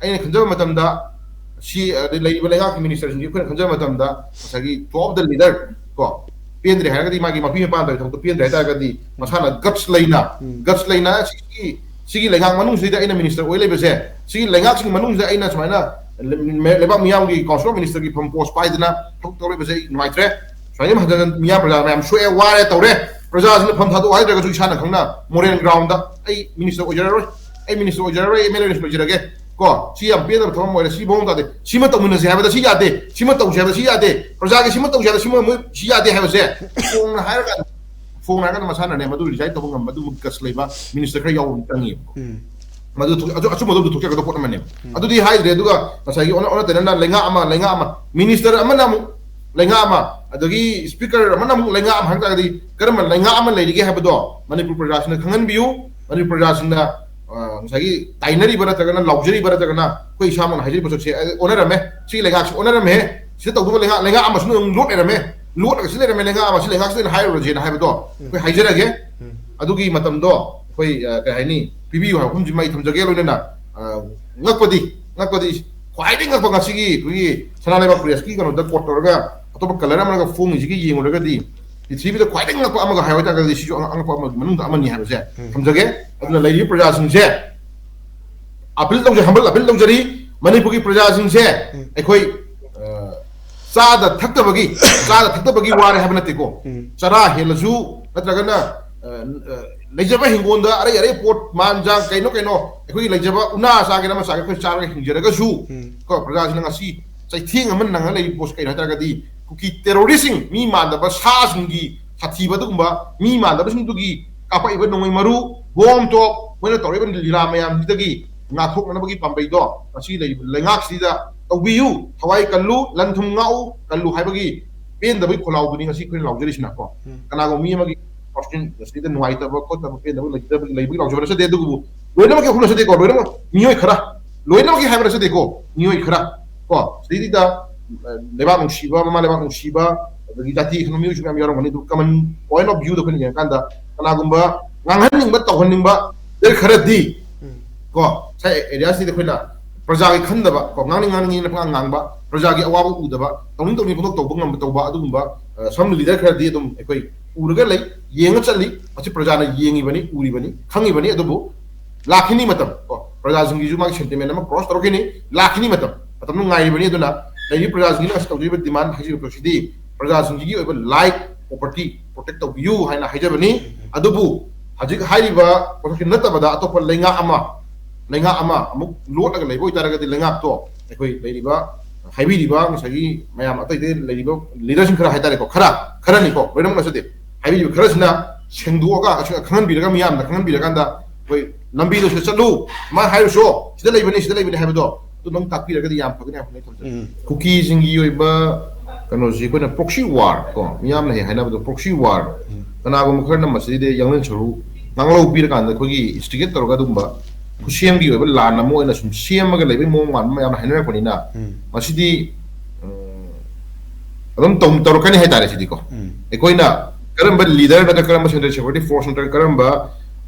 ꯑꯩꯅ ꯈꯟꯖꯕ ꯃꯇꯝꯗ ꯁꯤ, ꯑ, ꯂꯩꯔꯤꯕ ꯂꯩꯉꯥꯛꯀꯤ ꯃꯤꯅꯤꯁꯇꯔꯁꯤꯡꯁꯤ ꯑꯩꯈꯣꯏꯅ ꯈꯟꯖꯕ ꯃꯇꯝꯗ ꯉꯁꯥꯏꯒꯤ ꯇꯣꯞ ꯗ ꯂꯤꯗꯔ ꯀꯣ, ꯄꯦꯟꯗ꯭ꯔꯦ ꯍꯥꯏꯔꯒꯗꯤ, ꯃꯥꯒꯤ ꯃꯄꯤ ꯃꯄꯥꯅ ꯇꯧꯔꯤ ꯊꯕꯛꯇꯣ ꯄꯦꯟꯗ꯭ꯔꯦ ꯍꯥꯏꯇꯥꯔꯒꯗꯤ, ꯃꯁꯥꯅ ꯒꯠꯁ ꯂꯩꯅ, ꯎꯝ. ꯒꯠꯁ ꯂꯩꯅ ꯁꯤꯒꯤ, ꯁꯤꯒꯤ ꯂꯩꯉꯥꯛ ꯃꯅꯨꯡꯁꯤꯗ ꯑꯩꯅ ꯃꯤꯅꯤꯁꯇꯔ ꯑꯣꯏ ꯂꯩꯕꯁꯦ, ꯁꯤꯒꯤ ꯂꯩꯉꯥꯛꯁꯤꯡ ꯃꯅꯨꯡꯁꯤꯗ ꯑꯩꯅ ꯁꯨꯃꯥꯏꯅ ꯂꯩ-, ꯂꯩꯕꯥꯛ ꯃꯤꯌꯥꯝꯒꯤ ꯀꯥꯎꯟꯁꯤꯜ ꯑꯣꯐ ꯃꯤꯅꯤꯁꯇꯔꯒꯤ ꯐꯝ ꯄꯣꯁ ꯄꯥꯏꯗꯅ ꯊꯕꯛ ꯇꯧꯔꯤꯕꯁꯦ ꯑꯩ ꯅꯨꯡꯉꯥꯏꯇ꯭ꯔꯦ꯫ ꯁꯨꯃꯥꯏꯅ ꯍꯟꯖꯟ ꯍꯟꯖꯟ ꯃꯤꯌꯥꯝ ꯄ꯭ꯔꯖꯥ ꯃꯌꯥꯝ ꯁꯣꯛꯑꯦ, ꯋꯥꯔꯦ, ꯇꯧꯔꯦ꯫ ꯄ꯭ꯔꯖꯥꯁꯤꯡꯅ ꯐꯝ ꯊꯥꯗꯣꯛꯑꯣ ꯍꯥꯏꯗ꯭ꯔꯒꯁꯨ ꯏꯁꯥꯅ ꯈꯪꯅ ꯃꯣꯔꯦꯜ ꯒ꯭ꯔꯥꯎꯟꯗ ꯑꯩ ꯃꯤꯅꯤꯁꯇꯔ ꯑꯣꯏꯖꯔꯔꯣꯏ, ꯑꯩ ꯃꯤꯅꯤꯁꯇꯔ ꯑꯣꯏꯖꯔꯔꯣꯏ, ꯑꯦꯝ ꯑꯦꯜ ꯑꯦ ꯑꯣꯏꯅ ꯂꯣꯏꯖꯔꯒꯦ꯫ ꯀꯣ, ꯁꯤ ꯌꯥꯝ ꯄꯦꯟꯗꯕ ꯊꯕꯛ ꯑꯃ ꯑꯣꯏꯔꯦ, ꯁꯤ ꯃꯑꯣꯡ ꯇꯥꯗꯦ, ꯁꯤꯃ ꯇꯧꯃꯤꯟꯅꯁꯦ ꯍꯥꯏꯕꯗ ꯁꯤ ꯌꯥꯗꯦ, ꯁꯤꯃ ꯇꯧꯁꯦ ꯍꯥꯏꯕꯗ ꯁꯤ ꯌꯥꯗꯦ, ꯄ꯭ꯔꯖꯥꯒꯤ ꯁꯤꯃ ꯇꯧꯁꯦ ꯍꯥꯏꯕꯗ ꯁꯤꯃ ꯃꯣꯏ ꯁꯤ ꯌꯥꯗꯦ ꯍꯥꯏꯕꯁꯦ ꯐꯣꯡꯅ ꯍꯥꯏꯔꯀꯥꯟꯗ, ꯐꯣꯡꯅ ꯍꯥꯏꯔꯀꯥꯟꯗ ꯃꯁꯥꯅꯅꯦ ꯃꯗꯨ ꯔꯤꯖꯥꯏꯟ ꯇꯧꯕ ꯉꯝꯕ ꯑꯗꯨꯒꯨꯝꯕ ꯒꯠꯁ ꯂꯩꯕ ꯃꯤꯅꯤꯁꯇꯔ ꯈꯔ ꯌꯥꯎꯕ ꯑꯃ ꯆꯪꯉꯦꯕꯀꯣ꯫ ꯎꯝ. ꯃꯗꯨ ꯊꯣꯛ-, ꯑꯆꯨ-, ꯑꯆꯨꯝꯕꯗꯣ ꯑꯗꯨ ꯊꯣꯛꯆꯔꯛꯀꯗꯧꯕ ꯄꯣꯠ ꯑꯃꯅꯦꯕ꯫ ꯎꯝ. ꯑꯗꯨꯗꯤ ꯍꯥꯏꯗ꯭ꯔꯦ, ꯑꯗꯨꯒ ꯉꯁꯥꯏꯒꯤ ꯑꯣꯟꯅ, ꯑꯣꯟꯅ ꯇꯩꯅꯅ ꯂꯩꯉꯥꯛ ꯑꯃ, ꯂꯩꯉꯥꯛ ꯑꯃ, ꯃꯤꯅꯤꯁꯇꯔ ꯑꯃꯅ ꯑꯃꯨꯛ ꯂꯩꯉꯥꯛ ꯑꯃ, ꯑꯗꯒꯤ ꯁ꯭ꯄꯤꯀꯔ ꯑꯃꯅ ꯑꯃꯨꯛ ꯂꯩꯉꯥꯛ ꯑꯃ ꯍꯥꯏ ꯇꯥꯔꯒꯗꯤ ꯀꯔꯝꯕ ꯂꯩꯉꯥꯛ ꯑꯃ ꯂꯩꯔꯤꯒꯦ ꯍꯥꯏꯕꯗꯣ ꯃꯅꯤꯄꯨꯔ ꯄ꯭ꯔꯖꯥꯁꯤꯡꯅ ꯈꯪꯍꯟꯕꯤꯌꯨ꯫ ꯃꯅꯤꯄꯨꯔ ꯄ꯭ꯔꯖꯥꯁꯤꯡꯅ, ꯑ, ꯉꯁꯥꯏꯒꯤ ꯇꯥꯏꯅꯔꯤꯕ ꯅꯠꯇ꯭ꯔꯒꯅ ꯂꯥꯎꯖꯔꯤꯕ ꯅꯠꯇ꯭ꯔꯒꯅ ꯑꯩꯈꯣꯏ ꯏꯁꯥꯃꯛꯅ ꯍꯥꯏꯖꯔꯤꯕ ꯄꯣꯠꯁꯛꯁꯦ, ꯑ, ꯑꯣꯟꯅꯔꯝꯃꯦ, ꯁꯤ ꯂꯩꯉꯥꯛꯁꯤ ꯑꯣꯟꯅꯔꯝꯃꯦ, ꯁꯤꯗ ꯇꯧꯗꯕ ꯂꯩꯉꯥꯛ, ꯂꯩꯉꯥꯛ ꯑꯃꯁꯨ ꯑꯗꯨꯝ ꯂꯣꯠ ꯂꯩꯔꯝꯃꯦ, ꯂꯣꯠꯂꯒ ꯁꯤ ꯂꯩꯔꯝꯃꯦ, ꯂꯩꯉꯥꯛ ꯑꯃ, ꯁꯤ ꯂꯩꯉꯥꯛꯁꯤꯗ ꯑꯩꯅ ꯍꯥꯏꯔꯨꯔꯁꯦꯅ ꯍꯥꯏꯕꯗꯣ ꯑꯩꯈꯣꯏ ꯍꯥꯏꯖꯔꯒꯦ꯫ ꯎꯝ. ꯑꯗꯨꯒꯤ ꯃꯇꯝꯗꯣ ꯑꯩꯈꯣꯏ, ꯑ, ꯀꯩ ꯍꯥꯏꯅꯤ, ꯄꯤꯕꯤꯌꯨ ꯍꯥꯏꯕ ꯋꯥꯐꯝꯁꯤꯃ ꯑꯩ ꯊꯝꯖꯒꯦ꯫ ꯂꯣꯏꯅꯅ, ꯑ, ꯉꯛꯄꯗꯤ, ꯉꯛꯄꯗꯤ, ꯈ꯭ꯋꯥꯏꯗꯒꯤ ꯉꯛꯄ ꯉꯁꯤꯒꯤ ꯑꯩꯈꯣꯏꯒꯤ ꯁꯅꯥ ꯂꯩꯕꯥꯛ ꯄ꯭ꯔꯦꯁꯀꯤ ꯀꯩꯅꯣꯗ ꯀꯣꯠ ꯇꯧꯔꯒ ꯑꯇꯣꯞꯄ ꯀꯂꯔ ꯑꯃꯒ ꯐꯣꯡꯉꯤꯁꯤꯒꯤ ꯌꯦꯡꯉꯨꯔꯒꯗꯤ ꯄ꯭ꯔꯤꯊꯤꯕꯤꯗ ꯈ꯭ꯋꯥꯏꯗꯒꯤ ꯉꯛꯄ ꯑꯃꯒ ꯍꯥꯏꯌꯨ ꯍꯥꯏꯇꯥꯔꯒꯗꯤ ꯁꯤꯁꯨ ꯑꯉꯛ-, ꯑꯉꯛꯄ ꯑꯃꯒꯤ ꯃꯅꯨꯡꯗ ꯑꯃꯅꯤ ꯍꯥꯏꯕꯁꯦ ꯎꯝ. ꯊꯝꯖꯒꯦ꯫ ꯑꯗꯨꯅ ꯂꯩꯔꯤꯕ ꯄ꯭ꯔꯖꯥꯁꯤꯡꯁꯦ ꯑꯄꯤꯜ ꯇꯧꯖ-, ꯍꯝꯕꯜ ꯑꯄꯤꯜ ꯇꯧꯖꯔꯤ꯫ ꯃꯅꯤꯄꯨꯔꯒꯤ ꯄ꯭ꯔꯖꯥꯁꯤꯡꯁꯦ ꯎꯝ. ꯑꯩꯈꯣꯏ, ꯑ, ꯆꯥꯗ ꯊꯛꯇꯕꯒꯤ, ꯆꯥꯗ ꯊꯛꯇꯕꯒꯤ ꯋꯥꯔꯦ ꯍꯥꯏꯕ ꯅꯠꯇꯦꯀꯣ꯫ ꯎꯝ. ꯆꯔꯥ ꯍꯦꯜꯂꯁꯨ ꯅꯠꯇ꯭ꯔꯒꯅ, ꯑ, ꯑ, ꯂꯩꯖꯕ ꯍꯤꯡꯒꯣꯜꯗ ꯑꯔꯩ ꯑꯔꯩ ꯄꯣꯠ, ꯃꯥꯟ ꯆꯥꯡ, ꯀꯩꯅꯣ ꯀꯩꯅꯣ, ꯑꯩꯈꯣꯏꯒꯤ ꯂꯩꯖꯕ ꯎꯅꯥ ꯆꯥꯒꯦꯔꯥ ꯑꯃ ꯆꯥꯒꯦꯔꯥ ꯑꯩꯈꯣꯏ ꯆꯥꯔꯒ ꯍꯤꯡꯖꯔꯒꯁꯨ, ꯎꯝ. ꯀꯣ, ꯄ꯭ꯔꯖꯥꯁꯤꯡꯅ ꯉꯁꯤ ꯆꯩꯊꯦꯡ ꯑꯃ ꯅꯪꯉ ꯂꯩꯔꯤꯕ ꯄꯣꯠꯁꯤ ꯀꯩꯅꯣ ꯍꯥꯏ ꯇꯥꯔꯒꯗꯤ, ꯀꯨꯀꯤ ꯇꯦꯔꯣꯔꯤꯁꯁꯤꯡ, ꯃꯤ ꯃꯥꯟꯗꯕ ꯁꯥꯁꯤꯡꯒꯤ ꯁꯥꯊꯤꯕ ꯑꯗꯨꯒꯨꯝꯕ ꯃꯤ ꯃꯥꯟꯗꯕꯁꯤꯡꯗꯨꯒꯤ ꯀꯥꯞꯄꯛꯏꯕ ꯅꯣꯡꯃꯩ ꯃꯔꯨ, ꯕꯣꯝ ꯇꯣꯞ, ꯃꯣꯏꯅ ꯇꯧꯔꯛꯏꯕ ꯂꯤꯂꯥ ꯃꯌꯥꯝꯁꯤꯗꯒꯤ ꯉꯥꯛꯊꯣꯛꯅꯅꯕꯒꯤ ꯄꯥꯝꯕꯩꯗꯣ ꯉꯁꯤ ꯂꯩꯔꯤꯕ ꯂꯩꯉꯥꯛꯁꯤꯗ ꯇꯧꯕꯤꯌꯨ꯫ ꯊꯋꯥꯏ ꯀꯜꯂꯨ, ꯂꯟ ꯊꯨꯝ ꯉꯥꯛꯎ, ꯀꯜꯂꯨ ꯍꯥꯏꯕꯒꯤ ꯄꯦꯟꯗꯕꯒꯤ ꯈꯣꯜꯂꯥꯎꯗꯨꯅꯤ ꯉꯁꯤ ꯑꯩꯈꯣꯏꯅ ꯂꯥꯎꯖꯔꯤꯁꯤꯅꯀꯣ꯫ ꯎꯝ. ꯀꯅꯥꯒꯨꯝꯕ ꯃꯤ ꯑꯃꯒꯤ ꯄꯔꯁꯣꯅꯦꯜ ꯁꯤꯗ ꯅꯨꯡꯉꯥꯏꯇꯕ ꯈꯣꯠꯇꯕ ꯄꯦꯟꯗꯕ ꯂꯩꯇꯕ ꯂꯩꯕꯒꯤ ꯂꯥꯎꯖꯕ ꯅꯠꯆꯗꯦ, ꯑꯗꯨꯕꯨ ꯂꯣꯏꯅꯃꯛꯀꯤ ꯋꯥꯐꯝ ꯅꯠꯆꯗꯦꯀꯣ, ꯂꯣꯏꯅꯃꯛ ꯃꯤꯑꯣꯏ ꯈꯔ, ꯂꯣꯏꯅꯃꯛꯀꯤ ꯍꯥꯏꯕ ꯅꯠꯆꯗꯦꯀꯣ, ꯃꯤꯑꯣꯏ ꯈꯔ ꯀꯣ꯫ ꯁꯤꯗꯩꯗ ꯂꯩꯕꯥꯛ ꯅꯨꯡꯁꯤꯕ, ꯃꯃꯥ ꯂꯩꯕꯥꯛ ꯅꯨꯡꯁꯤꯕ, ꯑꯗꯒꯤ ꯖꯥꯇꯤ ꯈꯟꯕ ꯃꯤꯑꯣꯏꯁꯨ ꯃꯌꯥꯝ ꯌꯥꯎꯔꯝꯒꯅꯤ꯫ ꯑꯗꯨ common point of view ꯗ ꯑꯩꯈꯣꯏꯅ ꯌꯦꯡꯉꯀꯥꯟꯗ ꯀꯅꯥꯒꯨꯝꯕ ꯉꯥꯡꯍꯟꯅꯤꯡꯕ, ꯇꯧꯍꯟꯅꯤꯡꯕ leader ꯈꯔꯗꯤ ꯀꯣ, ꯉꯁꯥꯏ area ꯁꯤꯗ ꯑꯩꯈꯣꯏꯅ ꯄ꯭ꯔꯖꯥꯒꯤ ꯈꯟꯗꯕ ꯀꯣ, ꯉꯥꯡꯅꯤꯡ ꯉꯥꯡꯅꯤꯡꯉꯦꯅ ꯄꯉꯥꯡ ꯉꯥꯡꯕ, ꯄ꯭ꯔꯖꯥꯒꯤ ꯑꯋꯥꯕ ꯎꯗꯕ, ꯇꯧꯅꯤꯡ ꯇꯧꯅꯤꯡ ꯄꯣꯊꯣꯛ ꯇꯧꯕ ꯉꯝꯕ, ꯇꯧꯕ ꯑꯗꯨꯒꯨꯝꯕ, ꯑ, some leader ꯈꯔꯗꯤ ꯑꯗꯨꯝ ꯑꯩꯈꯣꯏ ꯎꯔꯒ ꯂꯩ, ꯌꯦꯡꯉ ꯆꯠꯂꯤ꯫ ꯃꯁꯤ ꯄ꯭ꯔꯖꯥꯅ ꯌꯦꯡꯉꯤꯕꯅꯤ, ꯎꯔꯤꯕꯅꯤ, ꯈꯪꯉꯤꯕꯅꯤ꯫ ꯑꯗꯨꯕꯨ ꯂꯥꯛꯈꯤꯅꯤ ꯃꯇꯝ ꯀꯣ, ꯄ꯭ꯔꯖꯥꯁꯤꯡꯒꯤꯁꯨ ꯃꯥꯒꯤ sentiment ꯑꯃ cross ꯇꯧꯔꯛꯈꯤꯅꯤ, ꯂꯥꯛꯈꯤꯅꯤ ꯃꯇꯝ꯫ ꯃꯇꯝꯗꯨ ꯉꯥꯏꯔꯤꯕꯅꯤ꯫ ꯑꯗꯨꯅ ꯂꯩꯔꯤꯕ ꯄ꯭ꯔꯖꯥꯁꯤꯡꯒꯤꯅ ꯉꯁꯤ ꯇꯧꯖꯔꯤꯕ demand ꯍꯥꯏꯖꯔꯤꯕꯁꯤꯗꯤ ꯄ꯭ꯔꯖꯥꯁꯤꯡꯁꯤꯒꯤ ꯑꯣꯏꯕ life, property protect ꯇꯧꯕꯤꯌꯨ ꯍꯥꯏꯅ ꯍꯥꯏꯖꯕꯅꯤ꯫ ꯑꯗꯨꯕꯨ ꯍꯧꯖꯤꯛ ꯍꯥꯏꯔꯤꯕ ꯄꯣꯠꯁꯛꯁꯤ ꯅꯠꯇꯕꯗ ꯑꯇꯣꯞꯄ ꯂꯩꯉꯥꯛ ꯑꯃ, ꯂꯩꯉꯥꯛ ꯑꯃ ꯑꯃꯨꯛ ꯂꯣꯠꯂꯒ ꯂꯩꯕ ꯑꯣꯏꯇꯥꯔꯒꯗꯤ ꯂꯩꯉꯥꯛꯇꯣ ꯑꯩꯈꯣꯏ ꯂꯩꯔꯤꯕ, ꯍꯥꯏꯕꯤꯔꯤꯕ ꯉꯁꯥꯏꯒꯤ ꯃꯌꯥꯝ ꯑꯇꯩ ꯑꯇꯩ ꯂꯩꯔꯤꯕ leader ꯁꯤꯡ ꯈꯔ ꯍꯥꯏꯇꯥꯔꯦꯀꯣ, ꯈꯔ, ꯈꯔꯅꯤꯀꯣ, ꯂꯣꯏꯅꯃꯛ ꯅꯠꯆꯗꯦ, ꯍꯥꯏꯕꯤꯔꯤꯕ ꯈꯔꯁꯤꯅ ꯁꯦꯡꯗꯣꯛꯑꯒ, ꯑꯁ, ꯈꯪꯍꯟꯕꯤꯔꯒ, ꯃꯤꯌꯥꯝꯗ ꯈꯪꯍꯟꯕꯤꯔꯀꯥꯟꯗ ꯑꯩꯈꯣꯏ ꯂꯝꯕꯤꯗꯣ ꯁꯤꯗ ꯆꯠꯂꯨ, ꯁꯨꯃꯥꯏꯅ ꯍꯥꯏꯔꯨꯁꯣ, ꯁꯤꯗ ꯂꯩꯕꯅꯤ, ꯁꯤꯗ ꯂꯩꯕꯅꯤ ꯍꯥꯏꯕꯗꯣ ꯑꯗꯨ ꯅꯪ ꯇꯥꯛꯄꯤꯔꯒꯗꯤ ꯌꯥꯝ ꯐꯒꯅꯤ ꯍꯥꯏꯕ ꯋꯥꯈꯜ ꯊꯝꯖꯩ꯫ ꯎꯝ꯫ ꯀꯨꯀꯤꯁꯤꯡꯒꯤ ꯑꯣꯏꯕ ꯀꯩꯅꯣꯁꯤ ꯑꯩꯈꯣꯏꯅ proxy war ꯀꯣ, ꯃꯤꯌꯥꯝꯅ ꯍꯦꯛ ꯍꯥꯏꯅꯕꯗꯣ proxy war꯫ ꯎꯝ꯫ ꯀꯅꯥꯒꯨꯝꯕ ꯈꯔꯅ ꯃꯁꯤꯗ ꯌꯥꯡꯂꯦꯟ ꯁꯔꯨ ꯉꯥꯡꯂꯧ ꯄꯤꯔꯀꯥꯟꯗ ꯑꯩꯈꯣꯏꯒꯤ instigate ꯇꯧꯔꯒ ꯑꯗꯨꯒꯨꯝꯕ ꯈꯨꯠꯁꯦꯝꯒꯤ ꯑꯣꯏꯕ ꯂꯥꯟ ꯑꯃ ꯑꯣꯏꯅ ꯁꯨꯝ ꯁꯦꯝꯃꯒ ꯂꯩꯕꯒꯤ ꯃꯑꯣꯡ ꯃꯥꯟꯕ ꯃꯌꯥꯝꯅ ꯍꯥꯏꯅꯔꯛꯄꯅꯤꯅ, ꯎꯝ꯫ ꯃꯁꯤꯗꯤ, ꯎꯝ, ꯑꯗꯨꯝ ꯇꯧ-, ꯇꯧꯔꯛꯀꯅꯤ ꯍꯥꯏꯇꯥꯔꯦ ꯁꯤꯗꯤꯀꯣ꯫ ꯎꯝ꯫ ꯑꯩꯈꯣꯏꯅ ꯀꯔꯝꯕ leader ꯅꯠꯇ꯭ꯔꯒ ꯀꯔꯝꯕ central security force ꯅꯠꯇ꯭ꯔꯒ ꯀꯔꯝꯕ,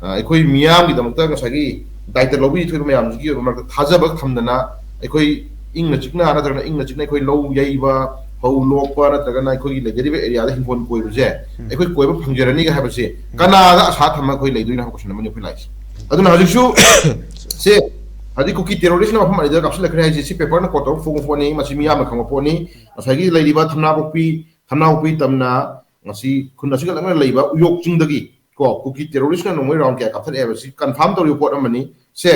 ꯑ, ꯑꯩꯈꯣꯏ ꯃꯤꯌꯥꯝꯒꯤꯗꯃꯛꯇ ꯉꯁꯥꯏꯒꯤ ꯗꯥꯏꯇ ꯂꯧꯕꯤ ꯊꯣꯛꯏꯕ ꯃꯌꯥꯝꯁꯤꯒꯤ ꯑꯣꯏꯕ ꯃꯔꯛꯇ ꯊꯥꯖꯕ ꯊꯝꯗꯅ ꯑꯩꯈꯣꯏ ꯏꯪꯅ ꯆꯤꯛꯅ ꯅꯠꯇ꯭ꯔꯒꯅ ꯏꯪꯅ ꯆꯤꯛꯅ ꯑꯩꯈꯣꯏ ꯂꯧ ꯌꯩꯕ, ꯐꯧ ꯂꯣꯛꯄ ꯅꯠꯇ꯭ꯔꯒꯅ ꯑꯩꯈꯣꯏꯒꯤ ꯂꯩꯖꯔꯤꯕ areaꯗ ꯍꯤꯡꯒꯣꯜ ꯀꯣꯏꯕꯁꯦ ꯎꯝ꯫ ꯑꯩꯈꯣꯏ ꯀꯣꯏꯕ ꯐꯪꯖꯔꯅꯤꯒ ꯍꯥꯏꯕꯁꯦ ꯎꯝ꯫ ꯀꯅꯥꯗ ꯑꯁꯥ ꯊꯝꯃ ꯑꯩꯈꯣꯏ ꯂꯩꯗꯣꯏꯅꯣ ꯍꯥꯏꯕ question ꯑꯃꯅꯤ ꯑꯩꯈꯣꯏ ꯂꯥꯛꯏꯁꯦ꯫ ꯑꯗꯨꯅ ꯍꯧꯖꯤꯛꯁꯨ ꯁꯦ ꯍꯧꯖꯤꯛ ꯀꯨꯀꯤ terroristꯅ ꯃꯐꯝ ꯑꯅꯤꯗ ꯀꯥꯞꯁꯤꯜꯂꯛꯈ꯭ꯔꯦ ꯍꯥꯏꯁꯦ, ꯁꯤ paperꯅ quote ꯇꯧꯔ ꯐꯣꯡꯕ ꯄꯣꯠꯅꯤ, ꯃꯁꯤ ꯃꯤꯌꯥꯝꯅ ꯈꯪꯕ ꯄꯣꯠꯅꯤ꯫ ꯉꯁꯥꯏꯒꯤ ꯂꯩꯔꯤꯕ ꯊꯝꯅꯥꯄꯣꯛꯄꯤ, ꯊꯝꯅꯥꯄꯣꯛꯄꯤ ꯇꯝꯅ ꯉꯁꯤ ꯈꯨꯟ ꯑꯁꯤꯒ ꯅꯛꯅꯅ ꯂꯩꯕ ꯎꯌꯣꯛ ꯆꯤꯡꯗꯒꯤ ꯀꯣ, ꯀꯨꯀꯤ terroristꯅ ꯅꯣꯡꯃꯩ round ꯀꯌꯥ ꯀꯥꯞꯊꯔꯛꯑꯦ ꯍꯥꯏꯕꯁꯤ confirm ꯇꯧꯔꯤꯕ ꯄꯣꯠ ꯑꯃꯅꯤ꯫ ꯁꯦ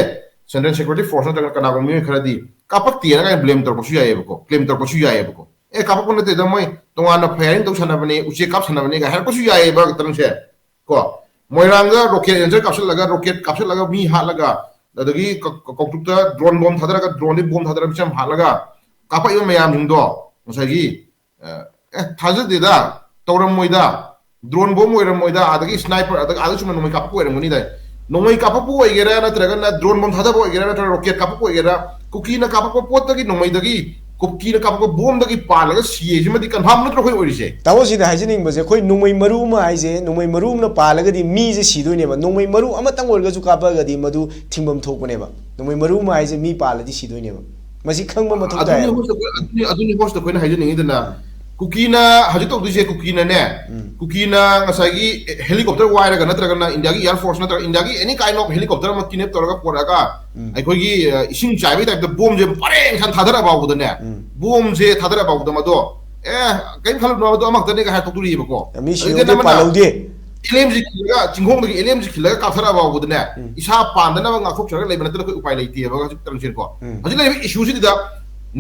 central security force ꯅꯠꯇ꯭ꯔꯒ ꯀꯅꯥꯒꯨꯝꯕ ꯃꯤꯑꯣꯏ ꯈꯔꯗꯤ ꯀꯥꯞꯄꯛꯇꯦꯅ ꯀꯥꯏꯅ blame ꯇꯧꯔꯛꯄꯁꯨ ꯌꯥꯏꯑꯕꯀꯣ, claim ꯇꯧꯔꯛꯄꯁꯨ ꯌꯥꯏꯑꯕꯀꯣ꯫ ꯑꯦ, ꯀꯥꯞꯄꯛꯄ ꯅꯠꯇꯦꯗ, ꯃꯣꯏ ꯇꯣꯉꯥꯟꯅ firing ꯇꯧ ꯁꯥꯟꯅꯕꯅꯦ, ꯎꯆꯦꯛ ꯀꯥꯞ ꯁꯥꯟꯅꯕꯅꯦ ꯀꯥꯏ ꯍꯥꯏꯔꯛꯄꯁꯨ ꯌꯥꯏꯑꯕ ꯈꯤꯇꯪꯁꯦ ꯀꯣ꯫ ꯃꯣꯏꯔꯥꯡꯗ rocket launcher ꯀꯥꯞꯁꯤꯜꯂꯒ, rocket ꯀꯥꯞꯁꯤꯜꯂꯒ ꯃꯤ ꯍꯥꯠꯂꯒ, ꯑꯗꯒꯤ ꯀ-, ꯀ-, ꯀꯧꯇꯨꯛꯇ drone bomb ꯊꯥꯗꯔꯒ, droneꯗꯤ bomb ꯊꯥꯗꯔꯒ ꯃꯤꯆꯝ ꯍꯥꯠꯂꯒ ꯀꯥꯞꯄꯛꯏꯕ ꯃꯌꯥꯝꯁꯤꯡꯗꯣ ꯉꯁꯥꯏꯒꯤ, ꯑ, ꯑꯦ, ꯊꯥꯖꯗꯦꯗ, ꯇꯧꯔꯝꯃꯣꯏꯗ, drone bomb ꯑꯣꯏꯔꯝꯃꯣꯏꯗ, ꯑꯗꯒꯤ sniper, ꯑꯗꯒꯤ ꯑꯥꯗ ꯆꯨꯝꯅ ꯅꯣꯡꯃꯩ ꯀꯥꯞꯄꯛꯄ ꯑꯣꯏꯔꯝꯒꯅꯤꯗ꯫ ꯅꯣꯡꯃꯩ ꯀꯥꯞꯄꯛꯄ ꯑꯣꯏꯒꯦꯔꯥ, ꯅꯠꯇ꯭ꯔꯒꯅ drone bomb ꯊꯥꯗꯕ ꯑꯣꯏꯒꯦꯔꯥ, ꯅꯠꯇ꯭ꯔꯒ rocket ꯀꯥꯞꯄꯛꯄ ꯑꯣꯏꯒꯦꯔꯥ, ꯀꯨꯀꯤꯅ ꯀꯥꯞꯄꯛꯄ ꯄꯣꯠꯇꯒꯤ ꯅꯣꯡꯃꯩꯗꯒꯤ ꯀꯨꯀꯤꯅ ꯀꯥꯞꯄꯛꯄ ꯕꯣꯝꯗꯒꯤ ꯄꯥꯜꯂꯒ ꯁꯤꯌꯦ ꯁꯤꯃꯗꯤ ꯀꯟꯐꯥꯝ ꯅꯠꯇ꯭ꯔꯣ ꯑꯩꯈꯣꯏ ꯑꯣꯏꯔꯤꯁꯦ? ꯇꯥꯃꯣ, ꯁꯤꯗ ꯍꯥꯏꯖꯅꯤꯡꯕꯁꯦ, ꯑꯩꯈꯣꯏ ꯅꯣꯡꯃꯩ ꯃꯔꯨ ꯑꯃ ꯍꯥꯏꯁꯦ, ꯅꯣꯡꯃꯩ ꯃꯔꯨ ꯑꯃꯅ ꯄꯥꯜꯂꯒꯗꯤ ꯃꯤꯁꯦ ꯁꯤꯗꯣꯏꯅꯦꯕ꯫ ꯅꯣꯡꯃꯩ ꯃꯔꯨ ꯑꯃꯇꯪ ꯑꯣꯏꯔꯒꯁꯨ ꯀꯥꯞꯄꯛꯑꯒꯗꯤ ꯃꯗꯨ ꯊꯤꯡꯐꯝ ꯊꯣꯛꯄꯅꯦꯕ꯫ ꯅꯣꯡꯃꯩ ꯃꯔꯨ ꯑꯃ ꯍꯥꯏꯁꯦ ꯃꯤ ꯄꯥꯜꯂꯗꯤ ꯁꯤꯗꯣꯏꯅꯦꯕ꯫ ꯃꯁꯤ ꯈꯪꯕ ꯃꯊꯧ ꯑꯗꯨꯅꯤ ꯇꯥꯏꯌꯦꯕ꯫ ꯍꯣꯁꯇ ꯑꯩꯈꯣꯏ ꯑꯗꯨꯅꯤ ꯑꯗꯨꯅꯤ ꯍꯣꯁꯇ ꯑꯩꯈꯣꯏꯅ ꯍꯥꯏꯖꯅꯤꯡꯉꯤꯗꯅ, ꯀꯨꯀꯤꯅ ꯍꯧꯖꯤꯛ ꯇꯧꯗꯣꯏꯁꯦ, ꯀꯨꯀꯤꯅꯅꯦ, ꯎꯝ꯫ ꯀꯨꯀꯤꯅ ꯉꯁꯥꯏꯒꯤ helicopter ꯋꯥꯏꯔꯒ ꯅꯠꯇ꯭ꯔꯒꯅ ꯏꯟꯗꯤꯌꯥꯒꯤ air force ꯅꯠꯇ꯭ꯔꯒ ꯏꯟꯗꯤꯌꯥꯒꯤ any kind of helicopter ꯑꯃ kidnap ꯇꯧꯔꯒ ꯄꯨꯔꯛꯑꯒ ꯎꯝ꯫ ꯑꯩꯈꯣꯏꯒꯤ ꯑ, ꯏꯁꯤꯡ ꯆꯥꯏꯕꯒꯤ type ꯇ ꯕꯣꯝꯁꯦ ꯄꯔꯦꯡ ꯁꯥꯟ ꯊꯥꯗꯔ ꯐꯥꯎꯕꯗꯅꯦ, ꯎꯝ꯫ ꯕꯣꯝꯁꯦ ꯊꯥꯗꯔ ꯐꯥꯎꯕꯗ ꯃꯗꯣ ꯑꯦ ꯀꯔꯤꯝ ꯈꯜꯂꯨꯅꯣ, ꯃꯗꯣ ꯑꯃꯈꯛꯇꯅꯦꯒ ꯍꯥꯏ ꯊꯣꯛꯇꯣꯔꯤꯑꯕꯀꯣ꯫ ꯃꯤ ꯑꯗꯨꯗꯤ ꯁꯤꯍꯧꯗꯦ, ꯑꯃꯅ ꯄꯥꯜꯍꯧꯗꯦ꯫ ꯑꯦꯂꯦꯝꯁꯤ ꯈꯤꯜꯂꯒ, ꯆꯤꯡꯈꯣꯡꯗꯒꯤ ꯑꯦꯂꯦꯝꯁꯤ ꯈꯤꯜꯂꯒ ꯀꯥꯞꯊꯔꯛꯑ ꯐꯥꯎꯕꯗꯅꯦ, ꯎꯝ꯫ ꯏꯁꯥ ꯄꯥꯟꯗꯅꯕ ꯉꯥꯛꯊꯣꯛꯆꯔꯒ ꯂꯩꯕ ꯅꯠꯇꯅ ꯑꯩꯈꯣꯏ ꯎꯄꯥꯏ ꯂꯩꯇꯦꯕ ꯍꯧꯖꯤꯛ ꯇꯔꯝꯁꯤꯅꯀꯣ꯫ ꯎꯝ꯫ ꯍꯧꯖꯤꯛ ꯂꯩꯔꯤꯕ issue ꯁꯤꯗ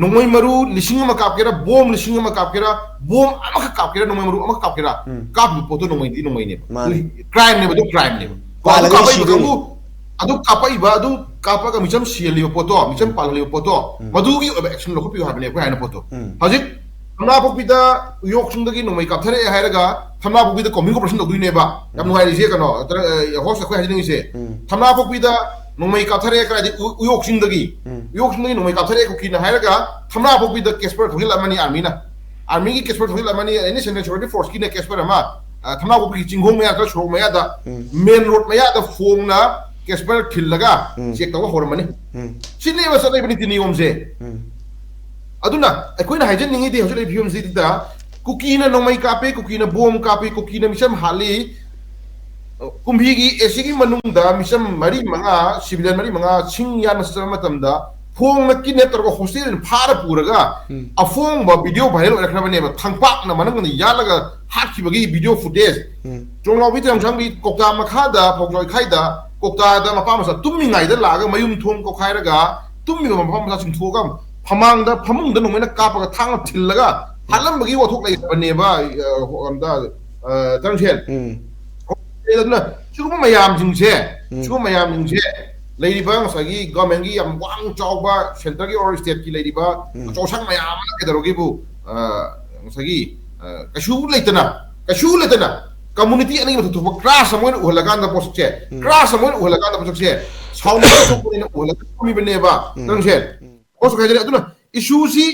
ꯅꯣꯡꯃꯩ ꯃꯔꯨ ꯂꯤꯁꯤꯡ ꯑꯃ ꯀꯥꯞꯀꯦꯔꯥ, ꯕꯣꯝ ꯂꯤꯁꯤꯡ ꯑꯃ ꯀꯥꯞꯀꯦꯔꯥ, ꯕꯣꯝ ꯑꯃꯈꯛ ꯀꯥꯞꯀꯦꯔꯥ, ꯅꯣꯡꯃꯩ ꯃꯔꯨ ꯑꯃꯈꯛ ꯀꯥꯞꯀꯦꯔꯥ, ꯎꯝ꯫ ꯀꯥꯞꯄꯤꯕ ꯄꯣꯠꯇꯣ ꯅꯣꯡꯃꯩꯗꯤ ꯅꯣꯡꯃꯩꯅꯦꯕ꯫ ꯃꯥꯅꯦ꯫ Crime ꯅꯦꯕ, ꯑꯗꯨ crime ꯅꯦꯕ꯫ ꯀꯣ, ꯑꯗꯨ ꯄꯥꯜꯂꯒꯗꯤ ꯀꯥꯞꯄꯛꯏꯕ ꯁꯤꯗꯣꯏꯅꯤ꯫ ꯀꯥꯡꯕꯨ, ꯑꯗꯨ ꯀꯥꯞꯄꯛꯏꯕ, ꯑꯗꯨ ꯀꯥꯞꯄꯒ ꯃꯤꯆꯝ ꯁꯤꯍꯜꯂꯤꯕ ꯄꯣꯠꯇꯣ, ꯃꯤꯆꯝ ꯄꯥꯜꯍꯜꯂꯤꯕ ꯄꯣꯠꯇꯣ, ꯎꯝ꯫ ꯃꯗꯨꯒꯤ ꯑꯣꯏꯕ action ꯂꯧꯈꯠꯄꯤꯌꯨ ꯍꯥꯏꯕꯅꯦ ꯑꯩꯈꯣꯏ ꯍꯥꯏꯅ ꯄꯣꯠꯇꯣ꯫ ꯎꯝ꯫ ꯍꯧꯖꯤꯛ ꯊꯝꯅꯥꯄꯣꯛꯄꯤꯗ ꯎꯌꯣꯛ ꯆꯤꯡꯗꯒꯤ ꯅꯣꯡꯃꯩ ꯀꯥꯞꯊꯔꯛꯑꯦ ꯍꯥꯏꯔꯒ ꯊꯝꯅꯥꯄꯣꯛꯄꯤꯗ combine operation ꯇꯧꯗꯣꯏꯅꯦꯕ꯫ ꯌꯥꯝ ꯎꯝ꯫ ꯅꯨꯡꯉꯥꯏꯔꯤꯁꯦ ꯀꯩꯅꯣ, ꯇꯔ-, ꯑ, host ꯑꯩꯈꯣꯏ ꯍꯥꯏꯖꯅꯤꯡꯉꯤꯁꯦ꯫ ꯎꯝ꯫ ꯊꯝꯅꯥꯄꯣꯛꯄꯤꯗ ꯅꯣꯡꯃꯩ ꯀꯥꯞꯊꯔꯛꯑꯦ ꯀꯗꯥꯏꯗꯤ ꯎ-, ꯎꯌꯣꯛ ꯆꯤꯡꯗꯒꯤ꯫ ꯎꯝ꯫ ꯎꯌꯣꯛ ꯆꯤꯡꯗꯒꯤ ꯅꯣꯡꯃꯩ ꯀꯥꯞꯊꯔꯛꯑꯦ ꯀꯨꯀꯤꯅ ꯍꯥꯏꯔꯒ ꯊꯝꯅꯥꯄꯣꯛꯄꯤꯗ ꯀꯦꯁꯄꯔ ꯊꯧꯖꯤꯜꯂꯝꯃꯅꯤ army ꯅ꯫ Army ꯒꯤ ꯀꯦꯁꯄꯔ ꯊꯧꯖꯤꯜꯂꯝꯃꯅꯤ, any central security force ꯀꯤꯅ ꯀꯦꯁꯄꯔ ꯑꯃ, ꯑ, ꯊꯝꯅꯥꯄꯣꯛꯄꯤꯒꯤ ꯆꯤꯡꯈꯣꯡ ꯃꯌꯥꯗ, ꯁꯣꯔꯣꯛ ꯃꯌꯥꯗ, ꯎꯝ꯫ main road ꯃꯌꯥꯗ ꯐꯣꯡꯅ ꯀꯦꯁꯄꯔ ꯊꯤꯜꯂꯒ ꯎꯝ꯫ check ꯇꯧꯕ ꯍꯧꯔꯝꯃꯅꯤ꯫ ꯎꯝ꯫ ꯁꯤꯅꯦꯕ ꯆꯠꯅꯔꯤꯕ ꯅꯤꯇꯤ ꯅꯤꯌꯣꯝꯁꯦ꯫ ꯎꯝ꯫ ꯑꯗꯨꯅ ꯑꯩꯈꯣꯏꯅ ꯍꯥꯏꯖꯅꯤꯡꯉꯤꯗꯤ ꯍꯧꯖꯤꯛ ꯂꯩꯔꯤꯕ ꯐꯤꯕꯝꯁꯤꯗ ꯀꯨꯀꯤꯅ ꯅꯣꯡꯃꯩ ꯀꯥꯞꯄꯤ, ꯀꯨꯀꯤꯅ ꯕꯣꯝ ꯀꯥꯞꯄꯤ, ꯀꯨꯀꯤꯅ ꯃꯤꯆꯝ ꯍꯥꯠꯂꯤ꯫ ꯀꯨꯝꯍꯤꯒꯤ ꯑꯦꯁꯤꯒꯤ ꯃꯅꯨꯡꯗ ꯃꯤꯆꯝ ꯃꯔꯤ ꯃꯉꯥ, civilian ꯃꯔꯤ ꯃꯉꯥ ꯁꯤꯡ ꯌꯥꯟꯕ ꯆꯠꯄ ꯃꯇꯝꯗ ꯐꯣꯡꯅ kidnap ꯇꯧꯔꯒ hostage ꯑꯣꯏꯅ ꯐꯥꯔ ꯄꯨꯔꯒ ꯎꯝ꯫ ꯑꯐꯣꯡꯕ video viral ꯑꯣꯏꯔꯛꯈ꯭ꯔꯕꯅꯦꯕ꯫ ꯊꯥꯡꯄꯥꯛꯅ ꯃꯅꯨꯡꯗ ꯌꯥꯜꯂꯒ ꯍꯥꯠꯈꯤꯕꯒꯤ video footage꯫ ꯎꯝ꯫ ꯆꯣꯡꯂꯥꯎꯕꯤ ꯇꯦꯡꯁꯥꯡꯕꯤ ꯀꯧꯇꯥ ꯃꯈꯥꯗ ꯐꯧꯖꯣꯏ ꯈꯥꯏꯗ ꯀꯧꯇꯥꯗ ꯃꯄꯥ ꯃꯆꯥ ꯇꯨꯝꯃꯤꯉꯩꯗ ꯂꯥꯛꯑꯒ ꯃꯌꯨꯝ ꯊꯣꯡ ꯀꯣꯛꯈꯥꯏꯔꯒ ꯇꯨꯝꯃꯤꯕ ꯃꯄꯥ ꯃꯆꯥ ꯆꯤꯡꯊꯣꯛꯑꯒ ꯐꯃꯥꯡꯗ ꯐꯃꯨꯡꯗ ꯅꯣꯡꯃꯩꯅ ꯀꯥꯞꯄꯒ ꯊꯥꯡꯅ ꯊꯤꯜꯂꯒ ꯍꯥꯠꯂꯝꯕꯒꯤ ꯋꯥꯊꯣꯛ ꯂꯩꯔꯕꯅꯦꯕ, ꯑ, ꯍꯣ-, ꯑꯝꯇ, ꯑ, ꯇꯔꯪꯁꯦꯟ꯫ ꯎꯝ꯫ ꯑꯗꯨꯅ ꯁꯤꯒꯨꯝꯕ ꯃꯌꯥꯝꯁꯤꯡꯁꯦ, ꯎꯝ꯫ ꯁꯤꯒꯨꯝꯕ ꯃꯌꯥꯝꯁꯤꯡꯁꯦ ꯂꯩꯔꯤꯕ ꯉꯁꯥꯏꯒꯤ government ꯀꯤ ꯌꯥꯝ ꯋꯥꯡ ꯆꯥꯎꯕ centre ꯒꯤ or state ꯀꯤ ꯂꯩꯔꯤꯕ ꯎꯝ꯫ ꯑꯆꯧ ꯑꯁꯥꯡ ꯃꯌꯥꯝ ꯑꯃꯅ ꯀꯩꯗꯧꯔꯒꯦꯕꯨ, ꯑ, ꯉꯁꯥꯏꯒꯤ, ꯑ, ꯀꯩꯁꯨ ꯂꯩꯇꯅ, ꯀꯩꯁꯨ ꯂꯩꯇꯅ community ꯑꯅꯤꯒꯤ ꯃꯊꯛ ꯊꯣꯛꯄ clash ꯑꯃ ꯑꯣꯏꯅ ꯎꯍꯜꯂꯀꯥꯟꯗ ꯄꯣꯠꯁꯛꯁꯦ, ꯎꯝ꯫ clash ꯑꯃ ꯑꯣꯏꯅ ꯎꯍꯜꯂꯀꯥꯟꯗ ꯄꯣꯠꯁꯛꯁꯦ ꯁꯥꯎꯅꯕ ꯊꯣꯛꯄꯅꯤꯅ ꯎꯍꯜꯂꯒ ꯊꯝꯃꯤꯕꯅꯦꯕ꯫ ꯎꯝ꯫ ꯅꯪꯁꯦ ꯎꯝ꯫ ꯄꯣꯠꯁꯛ ꯍꯥꯏꯖꯔꯦ꯫ ꯑꯗꯨꯅ issue ꯁꯤ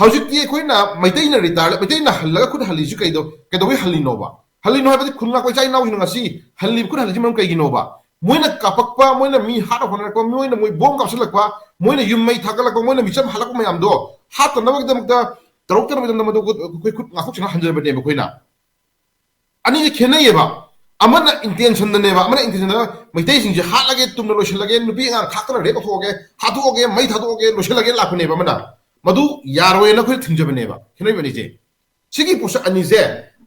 ꯍꯧꯖꯤꯛꯇꯤ ꯑꯩꯈꯣꯏꯅ ꯃꯩꯇꯩꯅ ꯔꯤꯇꯥꯌꯔ ꯃꯩꯇꯩꯅ ꯍꯜꯂꯒ ꯈꯨꯠ ꯍꯜꯂꯤꯁꯤ ꯀꯩꯗꯧ ꯀꯩꯗꯧꯕꯩ ꯍꯜꯂꯤꯅꯣꯕ? ꯍꯜꯂꯤꯅꯣ ꯍꯥꯏꯕꯗꯤ ꯈꯨꯟ ꯉꯥꯛꯄ ꯏꯆꯥ ꯏꯅꯥꯎꯁꯤꯡꯅ ꯉꯁꯤ ꯍꯜꯂꯤꯕ ꯈꯨꯠ ꯍꯜꯂꯤꯁꯤ ꯃꯔꯝ ꯀꯩꯒꯤꯅꯣꯕ? ꯃꯣꯏꯅ ꯀꯥꯞꯄꯛꯄ, ꯃꯣꯏꯅ ꯃꯤ ꯍꯥꯠꯅ ꯍꯣꯠꯅꯔꯛꯄ, ꯃꯣꯏꯅ ꯃꯣꯏ ꯕꯣꯝ ꯀꯥꯞꯁꯤꯜꯂꯛꯄ, ꯃꯣꯏꯅ ꯌꯨꯝ ꯃꯩ ꯊꯥꯒꯠꯂꯛꯄ, ꯃꯣꯏꯅ ꯃꯤꯆꯝ ꯍꯜꯂꯛꯄ ꯃꯌꯥꯝꯗꯣ ꯍꯥꯠꯇꯅꯕꯒꯤꯗꯃꯛꯇ ꯇꯧꯔꯛꯇꯅꯕꯒꯤꯗꯃꯛꯇ ꯃꯗꯨ ꯑꯩꯈꯣꯏ ꯈꯨꯠ ꯉꯥꯛꯊꯣꯛꯆꯅ ꯍꯟꯖꯕꯅꯦꯕ ꯑꯩꯈꯣꯏꯅ꯫ ꯑꯅꯤꯁꯦ ꯈꯦꯠꯅꯩꯌꯦꯕ꯫ ꯑꯃꯅ ꯏꯟꯇꯦꯟꯁꯟꯗꯅꯦꯕ, ꯑꯃꯅ ꯏꯟꯇꯦꯟꯁꯟꯗ ꯃꯩꯇꯩꯁꯤꯡꯁꯦ ꯍꯥꯠꯂꯒꯦ, ꯇꯨꯝꯅ ꯂꯣꯏꯁꯤꯜꯂꯒꯦ, ꯅꯨꯄꯤ ꯑꯉꯥꯡ ꯈꯥꯛꯇꯅ ꯔꯦꯞ ꯇꯧꯊꯣꯛꯑꯒꯦ, ꯍꯥꯠꯇꯣꯛꯑꯒꯦ, ꯃꯩ ꯊꯥꯗꯣꯛꯑꯒꯦ, ꯂꯣꯏꯁꯤꯜꯂꯒꯦ ꯂꯥꯛꯄꯅꯦꯕ ꯑꯃꯅ꯫ ꯃꯗꯨ ꯌꯥꯔꯣꯏꯅ ꯑꯩꯈꯣꯏꯅ ꯊꯤꯡꯖꯕꯅꯦꯕ꯫ ꯈꯦꯠꯅꯔꯤꯕ ꯑꯅꯤꯁꯦ꯫ ꯁꯤꯒꯤ ꯄꯣꯠꯁꯛ ꯑꯅꯤꯁꯦ,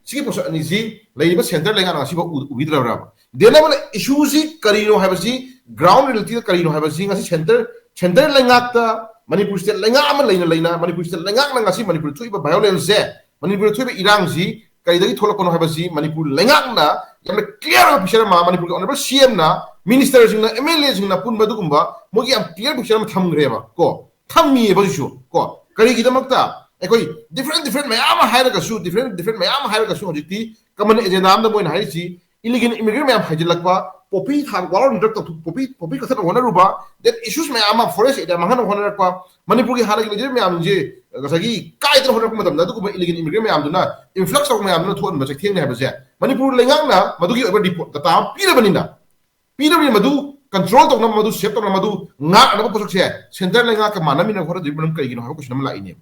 ꯁꯤꯒꯤ ꯄꯣꯠꯁꯛ ꯑꯅꯤꯁꯤ ꯂꯩꯔꯤꯕ ꯁꯦꯟꯇꯔ ꯂꯩꯉꯥꯛꯅ ꯉꯁꯤꯐꯥꯎ ꯎ-, ꯎꯕꯤꯗ꯭ꯔꯕ꯭ꯔꯕ? ꯗꯦꯟ ꯑꯃꯅ ꯏꯁꯨꯁꯤ ꯀꯔꯤꯅꯣ ꯍꯥꯏꯕꯁꯤ, ꯒ꯭ꯔꯥꯎꯟ ꯔꯤꯌꯦꯂꯤꯇꯤꯗ ꯀꯔꯤꯅꯣ ꯍꯥꯏꯕꯁꯤ ꯉꯁꯤ ꯁꯦꯟꯇꯔ, ꯁꯦꯟꯇꯔ ꯂꯩꯉꯥꯛꯇ, ꯃꯅꯤꯄꯨꯔ ꯁ꯭ꯇꯦꯠ ꯂꯩꯉꯥꯛ ꯑꯃ ꯂꯩꯅ ꯂꯩꯅ ꯃꯅꯤꯄꯨꯔ ꯁ꯭ꯇꯦꯠ ꯂꯩꯉꯥꯛꯅ ꯉꯁꯤ ꯃꯅꯤꯄꯨꯔꯗ ꯊꯣꯛꯏꯕ ꯚꯥꯏꯑꯣꯂꯦꯟꯁꯁꯦ, ꯃꯅꯤꯄꯨꯔꯗ ꯊꯣꯛꯏꯕ ꯏꯔꯥꯡꯁꯤ ꯀꯔꯤꯗꯒꯤ ꯊꯣꯛꯂꯛꯄꯅꯣ ꯍꯥꯏꯕꯁꯤ ꯃꯅꯤꯄꯨꯔ ꯂꯩꯉꯥꯛꯅ ꯌꯥꯝꯅ ꯀ꯭ꯂꯤꯌꯥꯔ ꯑꯣꯏꯕ ꯄꯤꯛꯆꯔ ꯑꯃ, ꯃꯅꯤꯄꯨꯔꯒꯤ ꯑꯣꯅꯔꯦꯕꯜ ꯁꯤ ꯑꯦꯝꯅ, ꯃꯤꯅꯤꯁꯇꯔꯁꯤꯡꯅ, ꯑꯦꯝ ꯑꯦꯜ ꯑꯦꯁꯤꯡꯅ ꯄꯨꯟꯕ ꯑꯗꯨꯒꯨꯝꯕ ꯃꯣꯏꯒꯤ ꯌꯥꯝ ꯀ꯭ꯂꯤꯌꯥꯔ ꯄꯤꯛꯆꯔ ꯑꯃ ꯊꯝꯈ꯭ꯔꯦꯕ ꯀꯣ꯫ ꯊꯝꯃꯤꯑꯕ ꯍꯧꯖꯤꯛꯁꯨ ꯀꯣ꯫ ꯀꯔꯤꯒꯤꯗꯃꯛꯇ? ꯑꯩꯈꯣꯏ ꯗꯤꯐ꯭ꯔꯦꯟ ꯗꯤꯐ꯭ꯔꯦꯟ ꯃꯌꯥꯝ ꯑꯃ ꯍꯥꯏꯔꯒꯁꯨ, ꯗꯤꯐ꯭ꯔꯦꯟ ꯗꯤꯐ꯭ꯔꯦꯟ ꯃꯌꯥꯝ ꯑꯃ ꯍꯥꯏꯔꯒꯁꯨ ꯍꯧꯖꯤꯛꯇꯤ ꯀꯃꯟ ꯑꯦꯖꯦꯟꯗꯥ ꯑꯃꯗ ꯃꯣꯏꯅ ꯍꯥꯏꯔꯤꯁꯤ ꯏꯂꯤꯒꯦꯜ ꯏꯃꯤꯒ꯭ꯔꯦꯟ ꯃꯌꯥꯝ ꯍꯥꯏꯖꯤꯜꯂꯛꯄ, ꯄꯣꯄꯤ ꯊꯥꯕ, ꯋꯥꯔ ꯑꯣꯟ ꯗ꯭ꯔꯒ ꯇꯧꯊꯣꯛ-, ꯄꯣꯄꯤ, ꯄꯣꯄꯤ ꯀꯛꯊꯠꯅꯕ ꯍꯣꯠꯅꯔꯨꯕ, ꯗꯦꯠ ꯏꯁꯨꯁ ꯃꯌꯥꯝ ꯑꯃ, ꯐꯣꯔꯦꯁ ꯑꯦꯔꯤꯌꯥ ꯃꯥꯡꯍꯟꯅꯕ ꯍꯣꯠꯅꯔꯛꯄ, ꯃꯅꯤꯄꯨꯔꯒꯤ ꯍꯥꯟꯅꯒꯤ ꯂꯩꯖꯔꯤꯕ ꯃꯌꯥꯝꯁꯦ ꯉꯁꯥꯏꯒꯤ ꯀꯥꯏꯗꯅ ꯍꯣꯠꯅꯔꯛꯄ ꯃꯇꯝꯗ ꯑꯗꯨꯒꯨꯝꯕ ꯏꯂꯤꯒꯦꯜ ꯏꯃꯤꯒ꯭ꯔꯦꯟ ꯃꯌꯥꯝꯗꯨꯅ ꯏꯟꯐ꯭ꯂꯛꯁ ꯇꯧꯕ ꯃꯌꯥꯝꯗꯨꯅ ꯊꯣꯛꯍꯟꯕ ꯆꯩꯊꯦꯡꯅꯦ ꯍꯥꯏꯕꯁꯦ ꯃꯅꯤꯄꯨꯔ ꯂꯩꯉꯥꯛꯅ ꯃꯗꯨꯒꯤ ꯑꯣꯏꯕ ꯔꯤꯄꯣꯔꯠ ꯗꯇꯥ ꯑꯃ ꯄꯤꯔꯕꯅꯤꯅ, ꯄꯤꯔꯕꯅꯤꯅ ꯃꯗꯨ ꯀꯟꯇ꯭ꯔꯣꯜ ꯇꯧꯅꯕ, ꯃꯗꯨ ꯁꯦꯞ ꯇꯧꯅꯕ, ꯃꯗꯨ ꯉꯥꯛꯅꯕ ꯄꯣꯠꯁꯛꯁꯦ ꯁꯦꯟꯇꯔ ꯂꯩꯉꯥꯛꯀ ꯃꯥꯟꯅꯃꯤꯟꯅ ꯍꯣꯠꯅꯗꯣꯏ ꯃꯔꯝ ꯀꯔꯤꯒꯤꯅꯣ ꯍꯥꯏꯕ ꯀꯣꯏꯁꯟ ꯑꯃ ꯂꯥꯛꯏꯅꯦꯕ꯫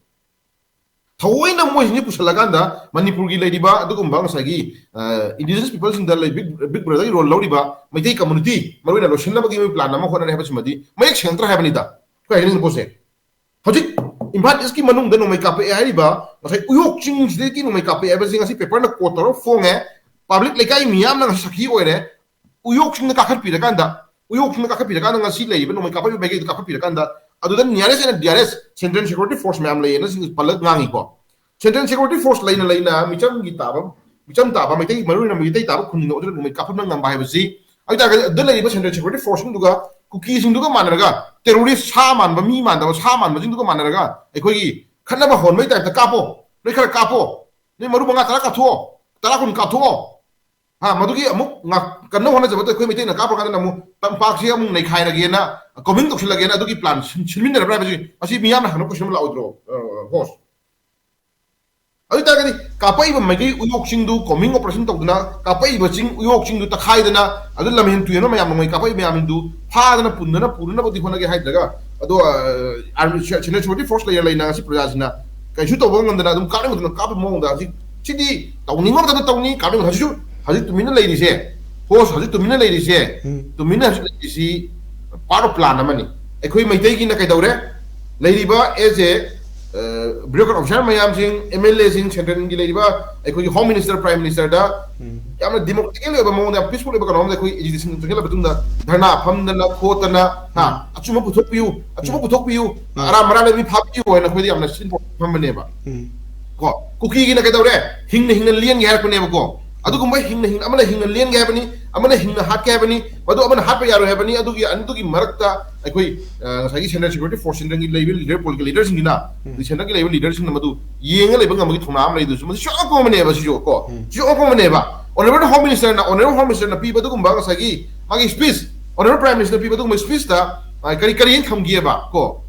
ꯊꯑꯣꯏꯅ ꯃꯣꯏꯁꯤꯡꯁꯤ ꯄꯨꯁꯜꯂꯀꯥꯟꯗ ꯃꯅꯤꯄꯨꯔꯒꯤ ꯂꯩꯔꯤꯕ ꯑꯗꯨꯒꯨꯝꯕ ꯉꯁꯥꯏꯒꯤ, ꯑ, indigenous people ꯁꯤꯡꯗ ꯂꯩ, big, big brother ꯒꯤ ꯔꯣꯜ ꯂꯧꯔꯤꯕ ꯃꯩꯇꯩ ꯀꯝꯃꯨꯅꯤꯇꯤ ꯃꯔꯨ ꯑꯣꯏꯅ ꯂꯣꯏꯁꯤꯟꯅꯕꯒꯤ ꯃꯣꯏ ꯄ꯭ꯂꯥꯟ ꯑꯃ ꯍꯣꯠꯅꯔꯦ ꯍꯥꯏꯕꯁꯤꯃꯗꯤ ꯃꯌꯦꯛ ꯁꯦꯡꯅ ꯍꯥꯏꯕꯅꯤꯗ꯫ ꯑꯩꯈꯣꯏ ꯍꯥꯏꯅꯤꯡꯉꯤꯕ ꯄꯣꯠꯁꯦ, ꯍꯧꯖꯤꯛ ꯏꯝꯐꯥꯜ ꯏꯁꯀꯤ ꯃꯅꯨꯡꯗ ꯅꯣꯡꯃꯩ ꯀꯥꯞꯄꯛꯑꯦ ꯍꯥꯏꯔꯤꯕ, ꯉꯁꯥꯏ ꯎꯌꯣꯛ ꯆꯤꯡꯁꯤꯗꯒꯤ ꯅꯣꯡꯃꯩ ꯀꯥꯞꯄꯛꯑꯦ ꯍꯥꯏꯕꯁꯤ ꯉꯁꯤ ꯄꯦꯄꯔꯅ ꯀꯣꯠ ꯇꯧꯔꯒ ꯐꯣꯡꯉꯦ, ꯄꯕ꯭ꯂꯤꯛ ꯂꯩꯀꯥꯏ ꯃꯤꯌꯥꯝꯅ ꯉꯁꯤ ꯁꯥꯈꯤ ꯑꯣꯏꯔꯦ꯫ ꯎꯌꯣꯛꯁꯤꯡꯗ ꯀꯥꯈꯠꯄꯤꯔꯀꯥꯟꯗ, ꯎꯌꯣꯛꯁꯤꯡꯗ ꯀꯥꯈꯠꯄꯤꯔꯀꯥꯟꯗ ꯉꯁꯤ ꯂꯩꯔꯤꯕ ꯅꯣꯡꯃꯩ ꯀꯥꯞꯄꯛꯏꯕ ꯃꯥꯏꯀꯩꯗꯨ ꯀꯥꯈꯠꯄꯤꯔꯀꯥꯟꯗ ꯑꯗꯨꯗ ꯅꯤꯌꯔꯦꯁ ꯑꯦꯟ ꯗꯤꯌꯔꯦꯁ ꯁꯦꯟꯇ꯭ꯔꯦꯜ ꯁꯦꯀ꯭ꯌꯨꯔꯤꯇꯤ ꯐꯣꯔꯁ ꯃꯌꯥꯝ ꯂꯩꯌꯦꯅ ꯁꯤ ꯄꯜꯂꯒ ꯉꯥꯡꯉꯤꯀꯣ꯫ ꯁꯦꯟꯇ꯭ꯔꯦꯜ ꯁꯦꯀ꯭ꯌꯨꯔꯤꯇꯤ ꯐꯣꯔꯁ ꯂꯩꯅ ꯂꯩꯅ ꯃꯤꯆꯝꯒꯤ ꯇꯥꯕ, ꯃꯤꯆꯝ ꯇꯥꯕ ꯃꯩꯇꯩ, ꯃꯔꯨ ꯑꯣꯏꯅ ꯃꯩꯇꯩ ꯇꯥꯕ ꯈꯨꯟꯁꯤꯡꯗ ꯑꯣꯖꯥ ꯅꯣꯡꯃꯩ ꯀꯥꯞꯍꯟꯕ ꯉꯝꯕ ꯍꯥꯏꯕꯁꯤ, ꯑꯗꯨ ꯇꯥꯔꯒꯗꯤ ꯑꯗꯨꯗ ꯂꯩꯔꯤꯕ ꯁꯦꯟꯇ꯭ꯔꯦꯜ ꯁꯦꯀ꯭ꯌꯨꯔꯤꯇꯤ ꯐꯣꯔꯁꯁꯤꯡꯗꯨꯒ ꯀꯨꯀꯤꯁꯤꯡꯗꯨꯒ ꯃꯥꯟꯅꯔꯒ, ꯇꯦꯔꯣꯔꯤꯁ, ꯁꯥ ꯃꯥꯟꯕ, ꯃꯤ ꯃꯥꯟꯗꯕ ꯁꯥ ꯃꯥꯟꯕꯁꯤꯡꯗꯨꯒ ꯃꯥꯟꯅꯔꯒ ꯑꯩꯈꯣꯏꯒꯤ ꯈꯠꯅꯕ ꯍꯧꯍꯟꯕꯒꯤ ꯇꯥꯏꯞꯇ ꯀꯥꯞꯄꯣ, ꯅꯣꯏ ꯈꯔ ꯀꯥꯞꯄꯣ, ꯅꯣꯏ ꯃꯔꯨ ꯃꯉꯥ ꯇꯔꯥ ꯀꯥꯞꯊꯣꯛꯑꯣ, ꯇꯔꯥ ꯀꯨꯟ ꯀꯥꯞꯊꯣꯛꯑꯣ, ꯍꯥ, ꯃꯗꯨꯒꯤ ꯑꯃꯨꯛ ꯉꯥꯛ-, ꯀꯟꯅ ꯍꯣꯠꯅꯖꯕꯗ ꯑꯩꯈꯣꯏ ꯃꯩꯇꯩꯅ ꯀꯥꯞꯄ ꯀꯥꯟꯗ ꯑꯃꯨꯛ ꯇꯝꯄꯥꯛꯁꯤ ꯑꯃꯨꯛ ꯅꯩꯈꯥꯏꯔꯒꯦꯅ, ꯀꯣꯃꯤꯡ ꯇꯧꯁꯤꯜꯂꯒꯦꯅ ꯑꯗꯨꯒꯤ ꯄ꯭ꯂꯥꯟ ꯁꯤꯟ-, ꯁꯤꯟꯃꯤꯟꯅꯔꯕ꯭ꯔꯥ ꯍꯥꯏꯕꯁꯤ ꯃꯁꯤ ꯃꯤꯌꯥꯝꯅ ꯍꯪꯅꯕ ꯀꯣꯏꯁꯟ ꯑꯃ ꯂꯥꯛꯑꯣꯏꯗ꯭ꯔꯣ, ꯑ, ꯍꯣꯁ? ꯑꯗꯨ ꯑꯣꯏꯇꯥꯔꯒꯗꯤ ꯀꯥꯞꯄꯛꯏꯕ ꯃꯩꯇꯩ ꯎꯌꯣꯛꯁꯤꯡꯗꯨ ꯀꯣꯃꯤꯡ ꯑꯣꯄꯔꯦꯁꯟ ꯇꯧꯗꯅ ꯀꯥꯞꯄꯛꯏꯕ ꯆꯤꯡ ꯎꯌꯣꯛꯁꯤꯡꯗꯨ ꯇꯛꯈꯥꯏꯗꯅ ꯑꯗꯨ ꯂꯝꯍꯦꯟ ꯇꯨꯍꯦꯟꯕ ꯃꯌꯥꯝ ꯅꯣꯡꯃꯩ ꯀꯥꯞꯄꯛꯏ ꯃꯌꯥꯝꯗꯨ ꯐꯥꯗꯅ ꯄꯨꯟꯗꯅ ꯄꯨꯅꯅꯕꯗꯤ ꯍꯣꯠꯅꯒꯦ ꯍꯥꯏꯗ꯭ꯔꯒ ꯑꯗꯣ, ꯑ, ꯑꯥꯔꯃꯤ ꯁꯦ-, ꯁꯦꯟꯇ꯭ꯔꯦꯜ ꯁꯦꯀ꯭ꯌꯨꯔꯤꯇꯤ ꯐꯣꯔꯁ ꯂꯩꯔ ꯂꯩꯅ ꯉꯁꯤ ꯄ꯭ꯔꯖꯥꯁꯤꯅ ꯀꯩꯁꯨ ꯇꯧꯕ ꯉꯝꯗꯅ ꯑꯗꯨꯝ ꯀꯥꯞꯅꯤꯡ ꯃꯇꯝꯗ ꯀꯥꯞꯄ ꯃꯑꯣꯡꯗ ꯍꯧꯖꯤꯛ ꯁꯤꯗꯤ ꯇꯧꯅꯤꯡꯕ ꯃꯇꯝꯗ ꯇꯧꯅꯤ, ꯀꯥꯞꯅꯤꯡꯕ ꯍꯧꯖꯤꯛꯁꯨ ꯍꯧꯖꯤꯛ ꯇꯨꯃꯤꯟꯅ ꯂꯩꯔꯤꯁꯦ, ꯍꯣꯁ ꯍꯧꯖꯤꯛ ꯇꯨꯃꯤꯟꯅ ꯂꯩꯔꯤꯁꯦ, ꯎꯝ꯫ ꯇꯨꯃꯤꯟꯅ ꯍꯧꯖꯤꯛ ꯂꯩꯔꯤꯁꯤ part of plan ꯑꯃꯅꯤ꯫ ꯑꯩꯈꯣꯏ ꯃꯩꯇꯩꯒꯤꯅ ꯀꯩꯗꯧꯔꯦ? ꯂꯩꯔꯤꯕ as a, ꯑ, bureaucrat officer ꯃꯌꯥꯝꯁꯤꯡ, ꯑꯦꯝ ꯑꯦꯜ ꯑꯦꯁꯤꯡ, ꯁꯦꯟꯇ꯭ꯔꯦꯜꯒꯤ ꯂꯩꯔꯤꯕ ꯑꯩꯈꯣꯏꯒꯤ ꯍꯣꯝ ꯃꯤꯅꯤꯁꯇꯔ, ꯄ꯭ꯔꯥꯏꯝ ꯃꯤꯅꯤꯁꯇꯔꯗ ꯎꯝ꯫ ꯌꯥꯝꯅ ꯗꯤꯃꯣꯀ꯭ꯔꯦꯇꯤꯀꯦꯜ ꯑꯣꯏꯕ ꯃꯑꯣꯡꯗ, ꯌꯥꯝ ꯄꯤꯁꯐꯨꯜ ꯑꯣꯏꯕ ꯀꯩꯅꯣꯝꯗ ꯑꯩꯈꯣꯏ ꯑꯦꯖꯤꯇꯦꯁꯟ ꯆꯪꯁꯤꯜꯂꯕ ꯃꯇꯨꯡꯗ ꯙꯔꯅꯥ ꯐꯝꯗꯅ ꯈꯣꯠꯇꯅ, ꯍꯥ, ꯎꯝ꯫ ꯑꯆꯨꯝꯕ ꯄꯨꯊꯣꯛꯄꯤꯌꯨ, ꯑꯆꯨꯝꯕ ꯎꯝ꯫ ꯄꯨꯊꯣꯛꯄꯤꯌꯨ, ꯎꯝ꯫ ꯑꯔꯥꯟ ꯃꯔꯥꯟ ꯂꯩꯕ ꯃꯤ ꯐꯥꯕꯤꯌꯨ ꯍꯥꯏꯅ ꯑꯩꯈꯣꯏꯗ ꯌꯥꯝꯅ ꯁꯤꯟ ꯐꯝꯕꯅꯦꯕ꯫ ꯎꯝ꯫ ꯀꯣ, ꯀꯨꯀꯤꯒꯤꯅ ꯀꯩꯗꯧꯔꯦ? ꯍꯤꯡꯅ ꯍꯤꯡꯅ ꯂꯦꯟꯒꯦ ꯍꯥꯏꯔꯛꯄꯅꯦꯕꯀꯣ꯫ ꯑꯗꯨꯒꯨꯝꯕ ꯍꯤꯡꯅ ꯍꯤꯡꯅ, ꯑꯃꯅ ꯍꯤꯡꯅ ꯂꯦꯟꯒꯦ ꯍꯥꯏꯕꯅꯤ, ꯑꯃꯅ ꯍꯤꯡꯅ ꯍꯥꯠꯀꯦ ꯍꯥꯏꯕꯅꯤ, ꯃꯗꯨ ꯑꯃꯅ ꯍꯥꯠꯄ ꯌꯥꯔꯣꯏ ꯍꯥꯏꯕꯅꯤ꯫ ꯑꯗꯨꯒꯤ, ꯑꯗꯨꯒꯤ ꯃꯔꯛꯇ ꯑꯩꯈꯣꯏ, ꯑ, ꯉꯁꯥꯏꯒꯤ ꯁꯦꯟꯇ꯭ꯔꯦꯜ ꯁꯦꯀ꯭ꯌꯨꯔꯤꯇꯤ ꯐꯣꯔꯁ ꯁꯦꯟꯇ꯭ꯔꯦꯜꯒꯤ ꯂꯩꯕ ꯂꯤꯗꯔ, ꯄꯣꯂꯤꯇꯤꯀꯦꯜ ꯂꯤꯗꯔꯁꯤꯡꯁꯤꯅ, ꯎꯝ꯫ ꯁꯦꯟꯇ꯭ꯔꯦꯜꯒꯤ ꯂꯩꯕ ꯂꯤꯗꯔꯁꯤꯡꯅ ꯃꯗꯨ ꯌꯦꯡꯉ ꯂꯩꯕ ꯉꯝꯕꯒꯤ ꯊꯧꯅꯥ ꯑꯃ ꯂꯩꯗꯨꯁꯨ, ꯃꯁꯤ ꯁꯨꯡꯑꯣꯟ ꯑꯣꯟꯕꯅꯦꯕ ꯁꯤꯁꯨ ꯀꯣ꯫ ꯎꯝ꯫ ꯁꯤꯁꯨ ꯑꯣꯟ ꯑꯣꯟꯕꯅꯦꯕ꯫ Honourable Home Minister ꯅ, Honourable Home Minister ꯅ ꯄꯤꯕ ꯑꯗꯨꯒꯨꯝꯕ ꯉꯁꯥꯏꯒꯤ ꯃꯥꯒꯤ speech, Honourable Prime Minister ꯅ ꯄꯤꯕ ꯑꯗꯨꯒꯨꯝꯕ speech ꯇ, ꯑ, ꯀꯔꯤ, ꯀꯔꯤ ꯊꯝꯒꯦꯕ ꯀꯣ?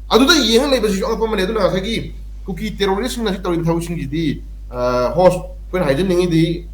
ꯑꯗꯨꯗ ꯌꯦꯡꯉ ꯂꯩꯕꯁꯤꯁꯨ ꯑꯉꯛꯄ ꯑꯃꯅꯦ꯫ ꯑꯗꯨꯅ ꯉꯁꯥꯏꯒꯤ ꯀꯨꯀꯤ ꯇꯦꯔꯣꯔꯤꯁꯁꯤꯡꯅ ꯍꯧꯖꯤꯛ ꯇꯧꯔꯤꯕ ꯊꯕꯛꯁꯤꯡꯁꯤꯗꯤ, ꯑ, ꯍꯣꯁ, ꯑꯩꯈꯣꯏꯅ ꯍꯥꯏꯖꯅꯤꯡꯉꯤꯗꯤ,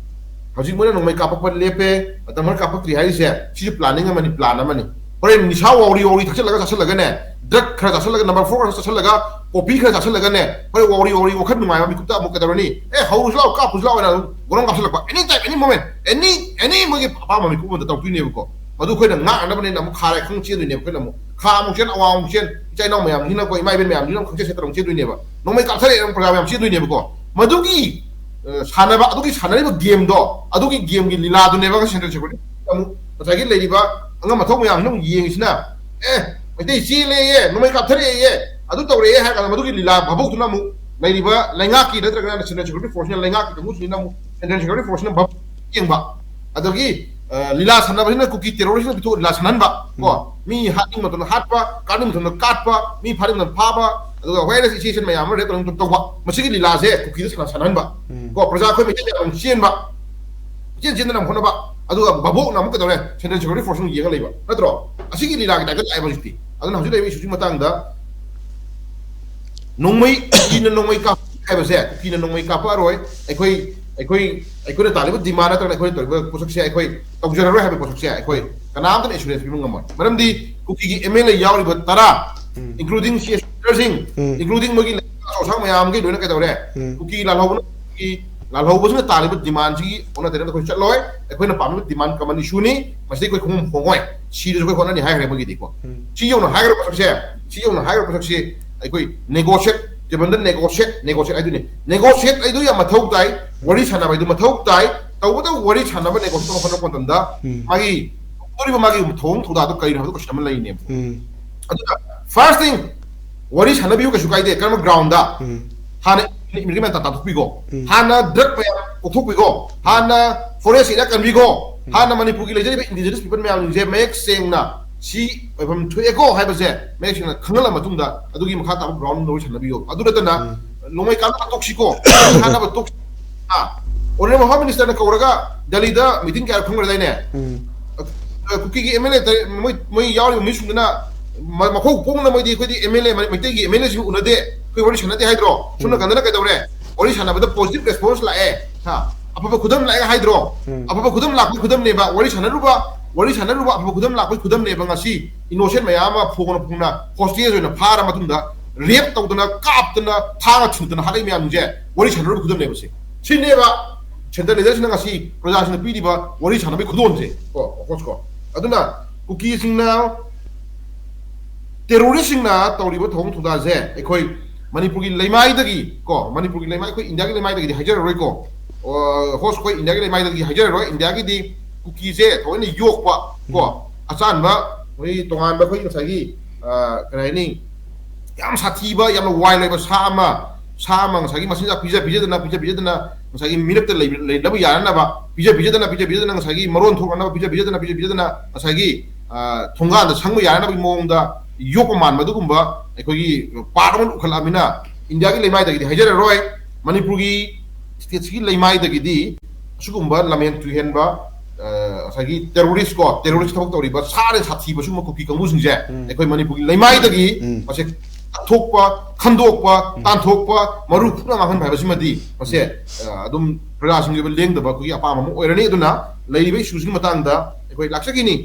ꯍꯧꯖꯤꯛ ꯃꯣꯏꯅ ꯅꯣꯡꯃꯩ ꯀꯥꯞꯄꯛꯄ ꯂꯦꯞꯄꯦ, ꯃꯇꯝ ꯈꯔ ꯀꯥꯞꯄꯛꯇ꯭ꯔꯤ ꯍꯥꯏꯔꯤꯁꯦ, ꯁꯤꯁꯨ planning ꯑꯃꯅꯤ, plan ꯑꯃꯅꯤ꯫ ꯍꯣꯔꯦꯟ ꯅꯤꯁꯥ ꯋꯥꯎꯔꯤ ꯋꯥꯎꯔꯤ ꯊꯛꯆꯜꯂꯒ ꯆꯥꯁꯜꯂꯒꯅꯦ, drug ꯈꯔ ꯆꯥꯁꯜꯂꯒ, number four ꯈꯔ ꯆꯥꯁꯜꯂꯒ, poppy ꯈꯔ ꯆꯥꯁꯜꯂꯒꯅꯦ, ꯍꯣꯔꯦꯟ ꯋꯥꯎꯔꯤ ꯋꯥꯎꯔꯤ ꯋꯥꯈꯜ ꯅꯨꯡꯉꯥꯏꯕ ꯃꯤꯀꯨꯞꯇ ꯑꯃꯨꯛ ꯀꯩꯗꯧꯔꯅꯤ? "ꯑꯦ, ꯍꯧꯔꯨꯁꯤ ꯂꯥꯎ, ꯀꯥꯞꯄꯨꯁꯤ ꯂꯥꯎ" ꯍꯥꯏꯅ ꯑꯗꯨꯝ ꯒꯣꯔꯣꯡ ꯀꯥꯞꯁꯤꯜꯂꯛꯄ, any time, any moment, any, any ꯃꯣꯏꯒꯤ ꯑꯄꯥꯝꯕ ꯃꯤꯀꯨꯞ ꯑꯃꯗ ꯇꯧꯗꯣꯏꯅꯦꯕꯀꯣ꯫ ꯃꯗꯨ ꯑꯩꯈꯣꯏꯅ ꯉꯥꯛꯅꯅꯕꯅꯦꯅ ꯑꯃꯨꯛ ꯈꯥꯔꯦ ꯈꯪ ꯆꯦꯟꯗꯣꯏꯅꯦꯕ ꯑꯩꯈꯣꯏꯅ ꯑꯃꯨꯛ꯫ ꯈꯥ ꯑꯃꯨꯛ ꯆꯦꯟ, ꯑꯋꯥ ꯑꯃꯨꯛ ꯆꯦꯟ, ꯏꯆꯥ ꯏꯅꯥꯎ ꯃꯌꯥꯝꯁꯤꯅ ꯑꯩꯈꯣꯏ ꯏꯃꯥ ꯏꯕꯦꯟ ꯃꯌꯥꯝꯁꯤꯅ ꯑꯃꯨꯛ ꯈꯪꯆꯦꯠ ꯆꯦꯠꯇꯅ ꯑꯃꯨꯛ ꯆꯦꯟꯗꯣꯏꯅꯦꯕ꯫ ꯅꯣꯡꯃꯩ ꯀꯥꯞꯊꯔꯛꯑꯦ ꯑꯃꯨꯛ ꯄ꯭ꯔꯖꯥ ꯃꯌꯥꯝ ꯆꯦꯟꯗꯣꯏꯅꯦꯕꯀꯣ꯫ ꯃꯗꯨꯒꯤ, ꯑ, ꯁꯥꯟꯅꯕ, ꯑꯗꯨꯒꯤ ꯁꯥꯟꯅꯔꯤꯕ game ꯗꯣ, ꯑꯗꯨꯒꯤ game ꯒꯤ ꯂꯤꯂꯥꯗꯨꯅꯦꯕ ꯁꯦꯟꯇ꯭ꯔꯦꯜ ꯁꯦꯀ꯭ꯌꯨꯔꯤꯇꯤ ꯑꯃꯨꯛ ꯉꯁꯥꯏꯒꯤ ꯂꯩꯔꯤꯕ ꯑꯉꯝ ꯑꯊꯧ ꯃꯌꯥꯝꯁꯤꯅ ꯑꯃꯨꯛ ꯌꯦꯡꯉꯤꯁꯤꯅ, "ꯑꯦ, ꯃꯩꯇꯩ ꯆꯦꯜꯂꯦꯌꯦ, ꯅꯣꯡꯃꯩ ꯀꯥꯞꯊꯔꯛꯑꯦꯌꯦ, ꯑꯗꯨ ꯇꯧꯔꯛꯑꯦ" ꯍꯥꯏꯔ ꯀꯥꯟꯗ ꯃꯗꯨꯒꯤ ꯂꯤꯂꯥ ꯚꯥꯕꯣꯛꯇꯨꯅ ꯑꯃꯨꯛ ꯂꯩꯔꯤꯕ ꯂꯩꯉꯥꯛꯀꯤ ꯅꯠꯇ꯭ꯔꯒꯅ ꯁꯦꯟꯇ꯭ꯔꯦꯜ ꯁꯦꯀ꯭ꯌꯨꯔꯤꯇꯤ ꯐꯣꯔꯁꯅ, ꯂꯩꯉꯥꯛꯀꯤ ꯀꯥꯡꯕꯨꯁꯤꯡꯅ ꯑꯃꯨꯛ ꯁꯦꯟꯇ꯭ꯔꯦꯜ ꯁꯦꯀ꯭ꯌꯨꯔꯤꯇꯤ ꯐꯣꯔꯁꯅ ꯚꯥꯕꯣꯛ ꯌꯦꯡꯕ꯫ ꯑꯗꯒꯤ, ꯑ, ꯂꯤꯂꯥ ꯁꯥꯟꯅꯕꯁꯤꯅ ꯀꯨꯀꯤ ꯇꯦꯔꯣꯔꯤꯁꯅ ꯄꯤꯊꯣꯛꯑ ꯂꯤꯂꯥ ꯁꯥꯟꯅꯍꯟꯕ ꯀꯣ꯫ ꯎꯝ꯫ ꯃꯤ ꯍꯥꯠꯅꯤꯡꯕ ꯃꯇꯝꯗ ꯍꯥꯠꯄ, ꯀꯥꯞꯅꯤꯡꯕ ꯃꯇꯝꯗ ꯀꯥꯠꯄ, ꯃꯤ ꯐꯥꯅꯤꯡꯕ ꯃꯇꯝꯗ ꯐꯥꯕ, ꯑꯗꯨꯒ ꯋꯥꯌꯔꯂꯦꯁ ꯏꯁꯇꯦꯁꯟ ꯃꯌꯥꯝ ꯑꯃ ꯔꯦꯞ ꯇꯧꯅꯤꯡꯕ ꯃꯇꯝꯗ ꯇꯧꯕ꯫ ꯃꯁꯤꯒꯤ ꯂꯤꯂꯥꯁꯦ ꯀꯨꯀꯤꯗ ꯁꯥꯟꯅ-, ꯁꯥꯟꯅꯍꯟꯕ ꯎꯝ꯫ ꯀꯣ꯫ ꯄ꯭ꯔꯖꯥ ꯑꯩꯈꯣꯏ ꯃꯩꯇꯩ ꯃꯌꯥꯝ ꯑꯃ ꯆꯦꯟꯕ꯫ ꯆꯦꯟ ꯆꯦꯟꯗꯅ ꯑꯃꯨꯛ ꯍꯣꯠꯅꯕ, ꯑꯗꯨꯒ ꯚꯥꯕꯣꯛꯅ ꯑꯃꯨꯛ ꯀꯩꯗꯧꯔꯦ, central security force ꯑꯃꯨꯛ ꯌꯦꯡꯉ ꯂꯩꯕ ꯅꯠꯇ꯭ꯔꯣ? ꯑꯁꯤꯒꯤ ꯂꯤꯂꯥꯒꯤ type ꯇ ꯂꯥꯛꯑꯦꯕ ꯍꯧꯖꯤꯛꯇꯤ꯫ ꯑꯗꯨꯅ ꯍꯧꯖꯤꯛ ꯂꯩꯔꯤꯕ issue ꯁꯤꯒꯤ ꯃꯇꯥꯡꯗ ꯅꯣꯡꯃꯩ, ꯀꯨꯀꯤꯅ ꯅꯣꯡꯃꯩ ꯀꯥꯞ ꯍꯥꯏꯕꯁꯦ, ꯀꯨꯀꯤꯅ ꯅꯣꯡꯃꯩ ꯀꯥꯞꯄꯛꯑꯔꯣꯏ, ꯑꯩꯈꯣꯏ ꯑꯩꯈꯣꯏ ꯑꯩꯈꯣꯏꯅ ꯇꯥꯜꯂꯤꯕ demand ꯅꯠꯇ꯭ꯔꯒꯅ ꯑꯩꯈꯣꯏꯅ ꯇꯧꯔꯤꯕ ꯄꯣꯠꯁꯛꯁꯦ ꯑꯩꯈꯣꯏ ꯇꯧꯖꯔꯔꯣꯏ ꯍꯥꯏꯕ ꯄꯣꯠꯁꯛꯁꯦ ꯑꯩꯈꯣꯏ ꯀꯅꯥꯝꯇꯅ assurance ꯄꯤꯕ ꯉꯝꯃꯣꯏ꯫ ꯃꯔꯝꯗꯤ ꯀꯨꯀꯤꯒꯤ M L A ꯌꯥꯎꯔꯤꯕ ꯇꯔꯥ, including C S ꯁꯤꯡ, including ꯃꯣꯏꯒꯤ ꯑꯆꯧ ꯑꯁꯥꯡ ꯃꯌꯥꯝꯒꯤ ꯂꯣꯏꯅ ꯀꯩꯗꯧꯔꯦ? ꯀꯨꯀꯤ ꯂꯥꯜꯍꯧꯕꯅ, ꯀꯨꯀꯤ ꯂꯥꯜꯍꯧꯕꯁꯤꯅ ꯇꯥꯜꯂꯤꯕ demand ꯁꯤꯒꯤ ꯑꯣꯟꯅ ꯇꯩꯅꯕꯗ ꯑꯩꯈꯣꯏ ꯆꯠꯂꯣꯏ꯫ ꯑꯩꯈꯣꯏꯅ ꯄꯥꯝꯃꯤꯕ demand common issue ꯅꯤ, ꯃꯁꯤꯗꯤ ꯑꯩꯈꯣꯏ ꯈꯣꯡꯐꯝ ꯍꯣꯡꯉꯣꯏ, ꯁꯤꯔꯁꯨ ꯑꯩꯈꯣꯏ ꯍꯣꯠꯅꯅꯤ ꯍꯥꯏꯈ꯭ꯔꯦ ꯃꯣꯏꯒꯤꯗꯤꯀꯣ꯫ ꯁꯤ ꯌꯧꯅ ꯍꯥꯏꯈ꯭ꯔꯕ ꯄꯣꯠꯁꯛꯁꯦ, ꯁꯤ ꯌꯧꯅ ꯍꯥꯏꯈ꯭ꯔꯕ ꯄꯣꯠꯁꯛꯁꯤ ꯑꯩꯈꯣꯏ negotiate, table ꯗ negotiate, negotiate ꯍꯥꯏꯗꯨꯅꯤ꯫ Negotiate ꯍꯥꯏꯗꯨ ꯌꯥꯝ ꯃꯊꯧ ꯇꯥꯏ, ꯋꯥꯔꯤ ꯁꯥꯟꯅꯕ ꯍꯥꯏꯗꯨ ꯃꯊꯧ ꯇꯥꯏ꯫ ꯇꯧꯕꯇꯕꯨ ꯋꯥꯔꯤ ꯁꯥꯟꯅꯕ, negotiate ꯇꯧꯅꯕ ꯍꯣꯠꯅꯔꯛꯄ ꯃꯇꯝꯗ ꯃꯥꯒꯤ ꯇꯧꯔꯤꯕ ꯃꯥꯒꯤ ꯊꯧꯑꯣꯡ ꯊꯧꯗꯥꯗꯣ ꯀꯔꯤꯅꯣ ꯍꯥꯏꯕꯗꯨ question ꯑꯃ ꯂꯩꯔꯤꯅꯦꯕ꯫ ꯑꯗꯨꯅ first thing, ꯋꯥꯔꯤ ꯁꯥꯟꯅꯕꯤꯌꯨ, ꯀꯩꯁꯨ ꯀꯥꯏꯗꯦ꯫ ꯀꯔꯝꯕ ground ꯗ? ꯍꯥꯟꯅ ꯏꯃꯤꯒ꯭ꯔꯦꯟ ꯃꯌꯥꯝ ꯇꯥꯟꯊꯣꯛꯄꯤꯈꯣ꯫ ꯍꯥꯟꯅ drug ꯃꯌꯥꯝ ꯀꯣꯛꯊꯣꯛꯄꯤꯈꯣ꯫ ꯍꯥꯟꯅ forest area ꯀꯟꯕꯤꯈꯣ꯫ ꯍꯥꯟꯅ ꯃꯅꯤꯄꯨꯔꯒꯤ ꯂꯩꯖꯔꯤꯕ indigenous people ꯃꯌꯥꯝꯁꯤꯡꯁꯦ ꯃꯌꯦꯛ ꯁꯦꯡꯅ ꯁꯤ ꯑꯣꯏꯐꯝ ꯊꯣꯛꯑꯦꯀꯣ ꯍꯥꯏꯕꯁꯦ ꯃꯌꯦꯛ ꯁꯦꯡꯅ ꯈꯪꯍꯜꯂ ꯃꯇꯨꯡꯗ ꯑꯗꯨꯒꯤ ꯃꯈꯥ ꯇꯥꯕ ground ꯗ ꯋꯥꯔꯤ ꯁꯥꯟꯅꯕꯤꯌꯣ꯫ ꯑꯗꯨ ꯅꯠꯇꯅ ꯅꯣꯡꯃꯩ ꯀꯥꯞꯅꯕ ꯇꯣꯛꯁꯤꯀꯣ, ꯀꯥꯞꯅꯕ ꯇꯣꯛꯁꯤ꯫ ꯑꯥ, honourable Home Minister ꯅ ꯀꯧꯔꯒ ꯗꯦꯜꯂꯤꯗ meeting ꯀꯌꯥ ꯐꯝꯈ꯭ꯔꯗꯥꯏꯅꯦ? ꯀꯨꯀꯤꯒꯤ M L A ꯇꯔꯦꯠ, ꯃꯣꯏ, ꯃꯣꯏ ꯌꯥꯎꯔꯤꯕ ꯃꯤꯁꯤꯡꯗꯨꯅ ꯃ-, ꯃꯈꯧ ꯄꯣꯡꯅ ꯃꯣꯏꯗꯤ ꯑꯩꯈꯣꯏꯗꯤ M L A, ꯃ-, ꯃꯩꯇꯩꯒꯤ M L A ꯁꯤꯡ ꯎꯅꯗꯦ, ꯑꯩꯈꯣꯏ ꯋꯥꯔꯤ ꯁꯥꯟꯅꯗꯦ ꯍꯥꯏꯗ꯭ꯔꯣ? ꯁꯣꯝ ꯅꯥꯀꯟꯗꯅ ꯀꯩꯗꯧꯔꯦ? ꯋꯥꯔꯤ ꯁꯥꯟꯅꯕꯗ positive response ꯂꯥꯛꯑꯦ, ꯍꯥ? ꯑꯐꯕ ꯈꯨꯗꯝ ꯂꯥꯛꯑꯦ ꯍꯥꯏꯗ꯭ꯔꯣ? ꯑꯐꯕ ꯈꯨꯗꯝ ꯂꯥꯛꯄꯒꯤ ꯈꯨꯗꯝꯅꯦꯕ꯫ ꯋꯥꯔꯤ ꯁꯥꯟꯅꯔꯨꯕ, ꯋꯥꯔꯤ ꯁꯥꯟꯅꯔꯨꯕ ꯑꯐꯕ ꯈꯨꯗꯝ ꯂꯥꯛꯄꯒꯤ ꯈꯨꯗꯝꯅꯦꯕ꯫ ꯉꯁꯤ innocent ꯃꯌꯥꯝ ꯑꯃ ꯐꯣꯡꯅ ꯐꯣꯡꯅ hostage ꯑꯣꯏꯅ ꯐꯥꯔ ꯃꯇꯨꯡꯗ rape ꯇꯧꯗꯅ, ꯀꯥꯞꯇꯅ, ꯊꯥꯡꯅ ꯊꯤꯟꯗꯅ ꯍꯥꯠꯂꯛꯏ ꯃꯌꯥꯝꯁꯦ ꯋꯥꯔꯤ ꯁꯥꯟꯅꯔꯨꯕ ꯈꯨꯗꯝꯅꯦꯕ ꯁꯤ꯫ ꯁꯤꯅꯦꯕ central leader ꯁꯤꯅ ꯉꯁꯤ ꯄ꯭ꯔꯖꯥꯁꯤꯡꯅ ꯄꯤꯔꯤꯕ ꯋꯥꯔꯤ ꯁꯥꯟꯅꯕꯒꯤ ꯈꯨꯗꯣꯜꯁꯦ꯫ ꯀꯣ, of course ꯀꯣ꯫ ꯑꯗꯨꯅ ꯀꯨꯀꯤꯁꯤꯡꯅ terrorist ꯁꯤꯡꯅ ꯇꯧꯔꯤꯕ ꯊꯧꯑꯣꯡ ꯊꯧꯗꯥꯁꯦ ꯑꯩꯈꯣꯏ ꯃꯅꯤꯄꯨꯔꯒꯤ ꯂꯩꯃꯥꯏꯗꯒꯤ ꯀꯣ, ꯃꯅꯤꯄꯨꯔꯒꯤ ꯂꯩꯃꯥꯏ, ꯑꯩꯈꯣꯏ ꯏꯟꯗꯤꯌꯥꯒꯤ ꯂꯩꯃꯥꯏꯗꯒꯤꯗꯤ ꯍꯥꯏꯖꯔꯔꯣꯏꯀꯣ꯫ ꯑ, host, ꯑꯩꯈꯣꯏ ꯏꯟꯗꯤꯌꯥꯒꯤ ꯂꯩꯃꯥꯏꯗꯒꯤ ꯍꯥꯏꯖꯔꯔꯣꯏ꯫ ꯏꯟꯗꯤꯌꯥꯒꯤꯗꯤ ꯀꯨꯀꯤꯁꯦ ꯊꯑꯣꯏꯅ ꯌꯣꯛꯄ ꯀꯣ, ꯑꯆꯥꯟꯕ, ꯑꯩꯈꯣꯏ ꯇꯣꯉꯥꯟꯕ, ꯑꯩꯈꯣꯏ ꯉꯁꯥꯏꯒꯤ, ꯑ, ꯀꯔꯤ ꯍꯥꯏꯅꯤ, ꯌꯥꯝ ꯁꯥꯊꯤꯕ, ꯌꯥꯝꯅ wild ꯑꯣꯏꯕ ꯁꯥ ꯑꯃ, ꯁꯥ ꯑꯃ ꯉꯁꯥꯏꯒꯤ ꯃꯆꯤꯟꯖꯥꯛ ꯄꯤꯖ ꯄꯤꯖꯗꯅ, ꯄꯤꯖ ꯄꯤꯖꯗꯅ, ꯉꯁꯥꯏꯒꯤ ꯃꯤꯔꯛꯇ ꯂꯩ-, ꯂꯩꯅꯕ ꯌꯥꯅꯅꯕ ꯄꯤꯖ ꯄꯤꯖꯗꯅ, ꯄꯤꯖ ꯄꯤꯖꯗꯅ, ꯉꯁꯥꯏꯒꯤ ꯃꯔꯣꯟ ꯊꯣꯛꯅꯅꯕ ꯄꯤꯖ ꯄꯤꯖꯗꯅ, ꯄꯤꯖ ꯄꯤꯖꯗꯅ, ꯉꯁꯥꯏꯒꯤ, ꯑ, ꯊꯣꯡꯒꯥꯟꯗ ꯁꯪꯕ ꯌꯥꯅꯅꯕꯒꯤ ꯃꯑꯣꯡꯗ ꯌꯣꯛꯄ ꯃꯥꯟꯕ ꯑꯗꯨꯒꯨꯝꯕ ꯑꯩꯈꯣꯏꯒꯤ part ꯑꯃ ꯎꯈꯠꯂꯛꯑꯃꯤꯅ, ꯏꯟꯗꯤꯌꯥꯒꯤ ꯂꯩꯃꯥꯏꯗꯒꯤꯗꯤ ꯍꯥꯏꯖꯔꯔꯣꯏ, ꯃꯅꯤꯄꯨꯔꯒꯤ state ꯁꯤꯒꯤ ꯂꯩꯃꯥꯏꯗꯒꯤꯗꯤ ꯁꯤꯒꯨꯝꯕ ꯂꯝꯍꯦꯟ ꯇꯨꯍꯦꯟꯕ, ꯑ, ꯉꯁꯥꯏꯒꯤ terrorist ꯀꯣ, terrorist ꯊꯕꯛ ꯇꯧꯔꯤꯕ ꯁꯥꯔꯦ ꯁꯥꯊꯤꯕ ꯁꯤꯒꯨꯝꯕ ꯀꯨꯀꯤ ꯀꯥꯡꯕꯨꯁꯤꯡꯁꯦ ꯑꯩꯈꯣꯏ ꯃꯅꯤꯄꯨꯔꯒꯤ ꯂꯩꯃꯥꯏꯗꯒꯤ ꯃꯁꯦ ꯀꯠꯊꯣꯛꯄ, ꯈꯟꯗꯣꯛꯄ, ꯇꯥꯟꯊꯣꯛꯄ, ꯃꯔꯨ ꯈꯨꯅ ꯃꯥꯡꯍꯟꯕ ꯍꯥꯏꯕꯁꯤꯃꯗꯤ ꯃꯁꯦ, ꯑ, ꯑꯗꯨꯝ ꯄ꯭ꯔꯖꯥꯁꯤꯡꯒꯤ ꯑꯣꯏꯕ ꯂꯦꯡꯗꯕ ꯑꯩꯈꯣꯏꯒꯤ ꯑꯄꯥꯝꯕ ꯑꯃ ꯑꯣꯏꯔꯅꯤ꯫ ꯑꯗꯨꯅ ꯂꯩꯔꯤꯕ issueꯁꯤꯒꯤ ꯃꯇꯥꯡꯗ ꯑꯩꯈꯣꯏ ꯂꯥꯛꯆꯈꯤꯅꯤ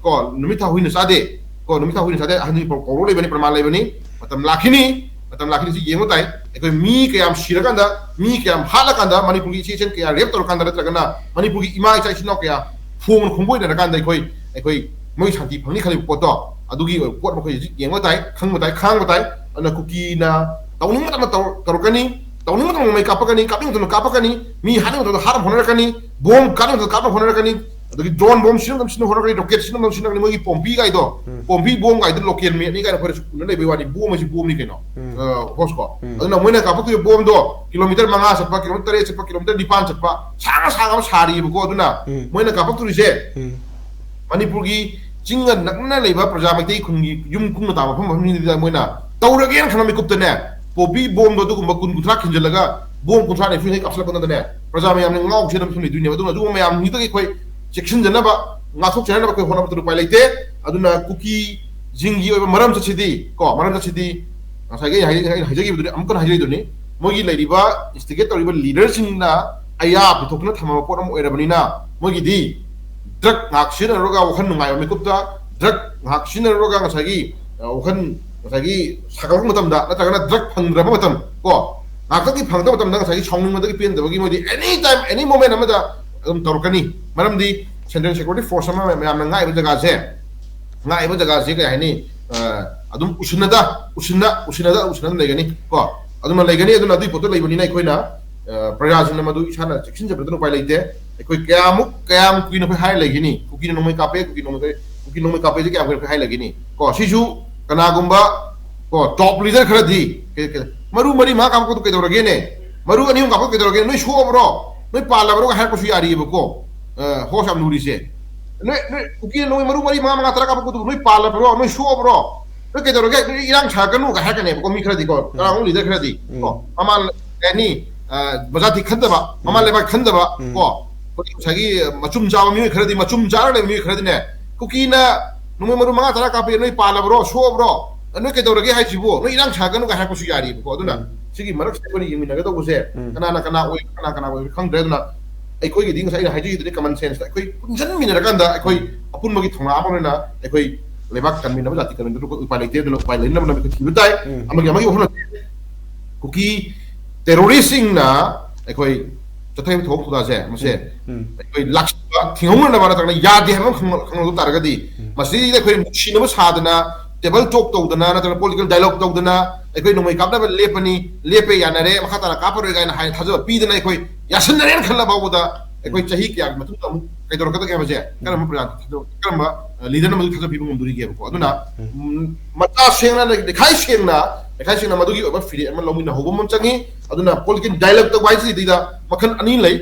ꯀꯣ, ꯅꯨꯃꯤꯠ ꯊꯥ ꯍꯨꯏꯅ ꯆꯥꯗꯦ ꯀꯣ, ꯅꯨꯃꯤꯠ ꯊꯥ ꯍꯨꯏꯅ ꯆꯥꯗꯦ, ꯑꯍꯟꯒꯤ ꯄꯥꯎ ꯀꯧꯔ ꯂꯩꯕꯅꯤ, ꯄ꯭ꯔꯃꯥꯟ ꯂꯩꯕꯅꯤ꯫ ꯃꯇꯝ ꯂꯥꯛꯈꯤꯅꯤ, ꯃꯇꯝ ꯂꯥꯛꯈꯤꯅꯤꯁꯤ ꯌꯦꯡꯕ ꯇꯥꯏ꯫ ꯑꯩꯈꯣꯏ ꯃꯤ ꯀꯌꯥꯝ ꯁꯤꯔꯀꯥꯟꯗ, ꯃꯤ ꯀꯌꯥꯝ ꯍꯥꯠꯂꯀꯥꯟꯗ, ꯃꯅꯤꯄꯨꯔꯒꯤ ꯏꯆꯦ ꯏꯆꯟ ꯀꯌꯥ rape ꯇꯧꯔꯀꯥꯟꯗ, ꯅꯠꯇ꯭ꯔꯒꯅ ꯃꯅꯤꯄꯨꯔꯒꯤ ꯏꯃꯥ ꯏꯆꯥ ꯏꯆꯤꯟ ꯏꯅꯥꯎ ꯀꯌꯥ ꯐꯣꯡꯅ ꯈꯣꯡꯕꯣꯏꯅꯔꯀꯥꯟꯗ ꯑꯩꯈꯣꯏ, ꯑꯩꯈꯣꯏ ꯃꯣꯏ ꯁꯥꯟꯇꯤ ꯐꯪꯅꯤ ꯈꯜꯂꯤꯕ ꯄꯣꯠꯇꯣ, ꯑꯗꯨꯒꯤ ꯑꯣꯏꯕ ꯄꯣꯠ ꯃꯈꯣꯏ ꯍꯧꯖꯤꯛ ꯌꯦꯡꯕ ꯇꯥꯏ, ꯈꯪꯕ ꯇꯥꯏ, ꯈꯥꯡꯕ ꯇꯥꯏ꯫ ꯑꯗꯨꯅ ꯀꯨꯀꯤꯅ ꯇꯧꯅꯤꯡꯕ ꯃꯇꯝꯗ ꯇꯧ-, ꯇꯧꯔꯛꯀꯅꯤ, ꯇꯧꯅꯤꯡꯕ ꯃꯇꯝꯗ ꯃꯩ ꯀꯥꯞꯄꯛꯀꯅꯤ, ꯀꯥꯞꯅꯤꯡꯕ ꯃꯇꯝꯗ ꯀꯥꯞꯄꯛꯀꯅꯤ, ꯃꯤ ꯍꯥꯠꯅꯤꯡꯕ ꯃꯇꯝꯗ ꯍꯥꯠꯅꯕ ꯍꯣꯠꯅꯔꯛꯀꯅꯤ, ꯕꯣꯝ ꯀꯥꯞꯅꯤꯡꯕ ꯃꯇꯝꯗ ꯀꯥꯞꯅꯕ ꯍꯣꯠꯅꯔꯛꯀꯅꯤ, ꯑꯗꯒꯤ drone ꯕꯣꯝ ꯁꯤꯖꯤꯟꯅꯕ ꯁꯤꯖꯤꯟꯅꯕ ꯍꯣꯠꯅꯔꯛꯀꯅꯤ, rocket ꯁꯤꯖꯤꯟꯅꯕ ꯁꯤꯖꯤꯟꯅꯔꯛꯀꯅꯤ, ꯃꯣꯏꯒꯤ ꯄꯣꯝꯄꯤ ꯀꯥꯏꯗꯣ, ꯎꯝ꯫ ꯄꯣꯝꯄꯤ ꯕꯣꯝ ꯀꯥꯏꯗꯣ local ꯃꯦꯠꯅꯤ ꯀꯥꯏꯅ ꯑꯩꯈꯣꯏꯅꯁꯨ ꯎꯅ ꯂꯩꯕꯩ ꯋꯥꯅꯤ, ꯕꯣꯝ ꯍꯥꯏꯁꯤ ꯕꯣꯝꯅꯤ ꯀꯩꯅꯣ꯫ ꯎꯝ꯫ ꯑ, ꯍꯣꯁꯀꯣ꯫ ꯎꯝ꯫ ꯑꯗꯨꯅ ꯃꯣꯏꯅ ꯀꯥꯞꯄꯛꯇꯣꯏꯕ ꯕꯣꯝꯗꯣ kilometre ꯃꯉꯥ ꯆꯠꯄ, kilometre ꯇꯔꯦꯠ ꯆꯠꯄ, kilometre ꯅꯤꯄꯥꯟ ꯆꯠꯄ, ꯁꯥꯡꯅ ꯁꯥꯡꯅ ꯑꯃ ꯁꯥꯔꯤꯕꯀꯣ꯫ ꯑꯗꯨꯅ ꯎꯝ꯫ ꯃꯣꯏꯅ ꯀꯥꯞꯄꯛꯇꯣꯔꯤꯁꯦ ꯎꯝ꯫ ꯃꯅꯤꯄꯨꯔꯒꯤ ꯆꯤꯡꯒ ꯅꯛꯅ ꯂꯩꯕ ꯄ꯭ꯔꯖꯥ ꯃꯩꯇꯩ ꯈꯨꯟꯒꯤ ꯌꯨꯝ ꯀꯨꯡꯅ ꯇꯥꯕ ꯃꯐꯝ ꯃꯐꯝꯁꯤꯡꯁꯤꯗ ꯃꯣꯏꯅ ꯇꯧꯔꯒꯦꯅ ꯈꯟꯕ ꯃꯤꯀꯨꯞꯇꯅꯦ, ꯄꯣꯄꯤ ꯕꯣꯝꯗꯣ ꯑꯗꯨꯒꯨꯝꯕ ꯀꯨꯟ ꯀꯨꯟꯊ꯭ꯔꯥ ꯈꯤꯟꯖꯤꯜꯂꯒ ꯕꯣꯝ ꯀꯨꯟꯊ꯭ꯔꯥ ꯅꯤꯐꯨ ꯍꯦꯛ ꯀꯥꯞꯁꯤꯜꯂꯛꯄꯗꯅꯦ, ꯄ꯭ꯔꯖꯥ ꯃꯌꯥꯝꯅ ꯉꯥꯎ ꯆꯦꯟꯕ ꯐꯤꯕꯝ ꯂꯩꯗꯣꯏꯅꯦꯕ꯫ ꯑꯗꯨꯅ ꯑꯗꯨꯒꯨꯝꯕ ꯃꯌꯥꯝꯁꯤꯗꯒꯤ ꯑꯩꯈꯣꯏ ꯆꯦꯛꯁꯤꯟꯖꯅꯕ, ꯉꯥꯛꯊꯣꯛꯆꯅꯕ ꯑꯩꯈꯣꯏ ꯍꯣꯠꯅꯕꯗ ꯎꯄꯥꯏ ꯂꯩꯇꯦ꯫ ꯑꯗꯨꯅ ꯀꯨꯀꯤꯁꯤꯡꯒꯤ ꯑꯣꯏꯕ ꯃꯔꯝ ꯆꯠꯁꯤꯗꯤ ꯀꯣ, ꯃꯔꯝ ꯆꯠꯁꯤꯗꯤ ꯉꯁꯥꯏꯒꯤ ꯑꯩꯅ ꯍꯥꯏ-, ꯑꯩꯅ ꯍꯥꯏꯖꯈꯤꯕꯗꯨꯅꯤ, ꯑꯃꯨꯛꯀ ꯍꯟꯅ ꯍꯥꯏꯖꯈꯤꯗꯨꯅꯤ, ꯃꯣꯏꯒꯤ ꯂꯩꯔꯤꯕ instigate ꯇꯧꯔꯤꯕ leaderꯁꯤꯡꯅ ꯑꯌꯥ ꯄꯤꯊꯣꯛꯇꯨꯅ ꯊꯝꯃꯕ ꯄꯣꯠ ꯑꯃ ꯑꯣꯏꯔꯕꯅꯤꯅ, ꯃꯣꯏꯒꯤꯗꯤ drug ꯉꯥꯏꯍꯥꯛ ꯁꯤꯖꯤꯟꯅꯔꯨꯔꯒ ꯋꯥꯈꯜ ꯅꯨꯡꯉꯥꯏꯕ ꯃꯤꯀꯨꯞꯇ, drug ꯉꯥꯏꯍꯥꯛ ꯁꯤꯖꯤꯟꯅꯔꯨꯔꯒ ꯉꯁꯥꯏꯒꯤ, ꯑ, ꯋꯥꯈꯜ ꯉꯁꯥꯏꯒꯤ ꯁꯥꯒꯠꯂꯛꯄ ꯃꯇꯝꯗ, ꯅꯠꯇ꯭ꯔꯒꯅ drug ꯐꯪꯗ꯭ꯔꯕ ꯃꯇꯝ ꯀꯣ, ꯉꯥꯏꯍꯥꯛꯇꯪꯒꯤ ꯐꯪꯗꯕ ꯃꯇꯝꯗ ꯉꯁꯥꯏꯒꯤ ꯁꯥꯎꯅꯤꯡꯕꯗꯒꯤ ꯄꯦꯟꯗꯕꯒꯤ ꯃꯣꯏꯗꯤ any time, any moment ꯑꯃꯗ ꯑꯗꯨꯝ ꯇꯧꯔꯛꯀꯅꯤ꯫ ꯃꯔꯝꯗꯤ Central Security Force ꯑꯃ ꯃꯌꯥꯝꯅ ꯉꯥꯛꯏꯕ ꯖꯒꯥꯁꯦ, ꯉꯥꯛꯏꯕ ꯖꯒꯥꯁꯦ ꯀꯩ ꯍꯥꯏꯅꯤ, ꯑ, ꯑꯗꯨꯝ ꯎꯁꯤꯟꯅꯗ, ꯎꯁꯤꯟꯅ, ꯎꯁꯤꯟꯅꯗ, ꯎꯁꯤꯟꯅꯗ ꯂꯩꯒꯅꯤ ꯀꯣ꯫ ꯑꯗꯨꯅ ꯂꯩꯒꯅꯤ꯫ ꯑꯗꯨꯅ ꯑꯗꯨꯒꯤ ꯄꯣꯠꯇꯣ ꯂꯩꯕꯅꯤꯅ ꯑꯩꯈꯣꯏꯅ, ꯑ, ꯄ꯭ꯔꯖꯥꯁꯤꯡꯅ ꯃꯗꯨ ꯏꯁꯥꯅ ꯆꯦꯛꯁꯤꯟꯖꯕꯗꯨꯅ ꯎꯄꯥꯏ ꯂꯩꯇꯦ꯫ ꯑꯩꯈꯣꯏ ꯀꯌꯥꯃꯨꯛ, ꯀꯌꯥꯝ ꯀꯨꯏꯅ ꯑꯩꯈꯣꯏ ꯍꯥꯏꯔ ꯂꯩꯒꯅꯤ? ꯀꯨꯀꯤꯅ ꯅꯣꯡꯃꯩ ꯀꯥꯞꯄꯦ, ꯀꯨꯀꯤ ꯅꯣꯡꯃꯩ, ꯀꯨꯀꯤ ꯅꯣꯡꯃꯩ ꯀꯥꯞꯄꯦꯁꯦ ꯀꯌꯥꯝ ꯀꯨꯏꯅ ꯑꯩꯈꯣꯏ ꯍꯥꯏꯔ ꯂꯩꯒꯅꯤ? ꯀꯣ, ꯁꯤꯁꯨ ꯀꯅꯥꯒꯨꯝꯕ, ꯀꯣ, top leader ꯈꯔꯗꯤ, ꯀꯩ-, ꯀꯩ-, "ꯃꯔꯨ ꯃꯔꯤ ꯃꯉꯥ ꯀꯥꯞꯄꯛꯄꯗꯨ ꯀꯩꯗꯧꯔꯒꯦꯅꯦ? ꯃꯔꯨ ꯑꯅꯤ ꯑꯍꯨꯝ ꯀꯥꯞꯄꯛꯄ ꯀꯩꯗꯧꯔꯒꯦ? ꯅꯣꯏ ꯁꯣꯛꯑꯕ꯭ꯔꯣ? ꯅꯣꯏ ꯄꯥꯜꯂꯕ꯭ꯔꯣ?" ꯍꯥꯏꯔꯛꯄꯁꯨ ꯌꯥꯔꯤꯑꯕꯀꯣ꯫ ꯑ, ꯍꯣꯁ ꯌꯥꯝ ꯂꯨꯔꯤꯁꯦ꯫ ꯅꯣꯏ, ꯅꯣꯏ ꯀꯨꯀꯤꯅ ꯅꯣꯡꯃꯩ ꯃꯔꯨ ꯃꯔꯤ ꯃꯉꯥ, ꯃꯉꯥ, ꯇꯔꯥ ꯀꯥꯞꯄꯛꯄꯗꯨꯕꯨ ꯅꯣꯏ ꯄꯥꯜꯂꯕ꯭ꯔꯣ? ꯅꯣꯏ ꯁꯣꯛꯑꯕ꯭ꯔꯣ? ꯅꯣꯏ ꯀꯩꯗꯧꯔꯒꯦ? ꯅꯣꯏ ꯏꯔꯥꯡ ꯁꯥꯒꯅꯨꯒ ꯍꯥꯏꯔꯛꯀꯅꯦꯕꯀꯣ, ꯃꯤ ꯈꯔꯗꯤꯀꯣ, ꯎꯝ꯫ ꯀꯅꯥꯒꯨꯝꯕ leader ꯈꯔꯗꯤ꯫ ꯎꯝ꯫ ꯀꯣ, ꯃꯃꯥꯟ-, ꯀꯩ ꯍꯥꯏꯅꯤ? ꯑ, ꯃꯖꯥꯇꯤ ꯈꯟꯗꯕ, ꯃꯃꯥ ꯂꯩꯕꯥꯛ ꯈꯟꯗꯕ, ꯎꯝ꯫ ꯀꯣ, ꯑꯩꯈꯣꯏꯒꯤ ꯉꯁꯥꯏꯒꯤ ꯃꯆꯨꯝ ꯆꯥꯕ ꯃꯤꯑꯣꯏ ꯈꯔꯗꯤ, ꯃꯆꯨꯝ ꯆꯥꯔ ꯂꯩꯕ ꯃꯤꯑꯣꯏ ꯈꯔꯗꯤꯅꯦ, ꯀꯨꯀꯤꯅ ꯅꯣꯡꯃꯩ ꯃꯔꯨ ꯃꯉꯥ ꯇꯔꯥ ꯀꯥꯞꯄꯦ, ꯅꯣꯏ ꯄꯥꯜꯂꯕ꯭ꯔꯣ, ꯁꯣꯛꯑꯕ꯭ꯔꯣ, ꯅꯣꯏ ꯀꯩꯗꯧꯔꯒꯦ ꯍꯥꯏꯁꯤꯕꯨ, ꯅꯣꯏ ꯏꯔꯥꯡ ꯁꯥꯒꯅꯨ ꯀꯥꯏ ꯍꯥꯏꯔꯛꯄꯁꯨ ꯌꯥꯔꯤꯕꯀꯣ꯫ ꯑꯗꯨꯅ ꯎꯝ꯫ ꯁꯤꯒꯤ ꯃꯔꯛꯁꯤꯗ ꯑꯩꯈꯣꯏꯅ ꯌꯦꯡꯃꯤꯟꯅꯒꯗꯧꯕꯁꯦ, ꯎꯝ꯫ ꯀꯅꯥꯅ ꯀꯅꯥ ꯑꯣꯏ, ꯀꯅꯥ ꯀꯅꯥ ꯑꯣꯏ ꯈꯪꯗ꯭ꯔꯦ꯫ ꯑꯗꯨꯅ ꯑꯩꯈꯣꯏꯒꯤꯗꯤ ꯉꯁꯥꯏ ꯑꯩꯅ ꯍꯥꯏꯖꯈꯤꯕꯗꯨꯅꯤ, common sense ꯇ ꯑꯩꯈꯣꯏ ꯄꯨꯟꯁꯤꯟꯃꯤꯟꯅꯔꯀꯥꯟꯗ ꯑꯩꯈꯣꯏ ꯑꯄꯨꯟꯕꯒꯤ ꯊꯧꯅꯥ ꯑꯃ ꯑꯣꯏꯅ ꯑꯩꯈꯣꯏ ꯂꯩꯕꯥꯛ ꯀꯟꯃꯤꯟꯅꯕ, ꯖꯥꯇꯤ ꯀꯟꯃꯤꯟꯅꯕꯗꯨ ꯑꯩꯈꯣꯏ ꯎꯄꯥꯏ ꯂꯩꯇꯦ꯫ ꯑꯗꯨꯅ ꯎꯄꯥꯏ ꯂꯩꯅꯕ ꯂꯝꯕꯤ ꯊꯤꯕ ꯇꯥꯏ꯫ ꯎꯝ꯫ ꯑꯃꯒꯤ ꯑꯃꯒꯤ ꯋꯥꯈꯜꯂꯣꯟ ꯅꯠꯇꯦ꯫ ꯀꯨꯀꯤ terrorist ꯁꯤꯡꯅ ꯑꯩꯈꯣꯏ ꯆꯠꯊꯔꯤꯕ ꯊꯕꯛ ꯊꯧꯗꯥꯁꯦ, ꯃꯁꯦ ꯎꯝ꯫ ꯎꯝ꯫ ꯑꯩꯈꯣꯏ ꯂꯥꯛꯁꯤꯟꯕ ꯊꯤꯡꯍꯧꯅꯅꯕ ꯅꯠꯇ꯭ꯔꯒꯅ ꯌꯥꯗꯦ ꯍꯥꯏꯕ ꯑꯃ ꯈꯪ-, ꯈꯪꯍꯧꯕ ꯇꯥꯔꯒꯗꯤ, ꯎꯝ꯫ ꯃꯁꯤꯗꯩꯗ ꯑꯩꯈꯣꯏ ꯅꯨꯡꯁꯤꯅꯕ ꯁꯥꯗꯅ, table talk ꯇꯧꯗꯅ ꯅꯠꯇ꯭ꯔꯒ political dialogue ꯇꯧꯗꯅ ꯑꯩꯈꯣꯏ ꯅꯣꯡꯃꯩ ꯀꯥꯞꯅꯕ ꯂꯦꯞꯄꯅꯤ, ꯂꯦꯞꯄꯦ, ꯌꯥꯅꯔꯦ, ꯃꯈꯥ ꯇꯥꯅ ꯀꯥꯞꯄꯔꯣꯏ ꯀꯥꯏꯅ ꯍꯥꯏ ꯊꯥꯖꯕ ꯄꯤꯗꯅ ꯑꯩꯈꯣꯏ ꯌꯥꯁꯤꯟꯅꯔꯦꯅ ꯈꯜꯂ ꯐꯥꯎꯕꯗ ꯑꯩꯈꯣꯏ ꯎꯝ꯫ ꯆꯍꯤ ꯀꯌꯥꯒꯤ ꯃꯇꯨꯡꯗ ꯑꯃꯨꯛ ꯀꯩꯗꯧꯔꯛꯀꯗꯒꯦ ꯍꯥꯏꯕꯁꯦ, ꯀꯔꯝꯕ ꯄ꯭ꯔꯖꯥ ꯊꯥꯖ-, ꯀꯔꯝꯕ, ꯑ, leader ꯅ ꯃꯗꯨ ꯊꯥꯖꯕ ꯄꯤꯕ ꯉꯝꯗꯣꯔꯤꯒꯦꯕꯀꯣ? ꯑꯗꯨꯅ, ꯎꯝ꯫ ꯎꯝ, ꯃꯆꯥ ꯁꯦꯡꯅ, ꯂꯩꯈꯥꯏ ꯁꯦꯡꯅ, ꯂꯩꯈꯥꯏ ꯁꯦꯡꯅ ꯃꯗꯨꯒꯤ ꯑꯣꯏꯕ ꯐꯤꯔꯦꯞ ꯑꯃ ꯂꯧꯃꯤꯟꯅꯍꯧꯕ ꯑꯃ ꯆꯪꯉꯤ꯫ ꯑꯗꯨꯅ political dialogue ꯇꯧꯕ ꯍꯥꯏꯁꯤꯗꯩꯗ ꯃꯈꯜ ꯑꯅꯤ ꯂꯩ꯫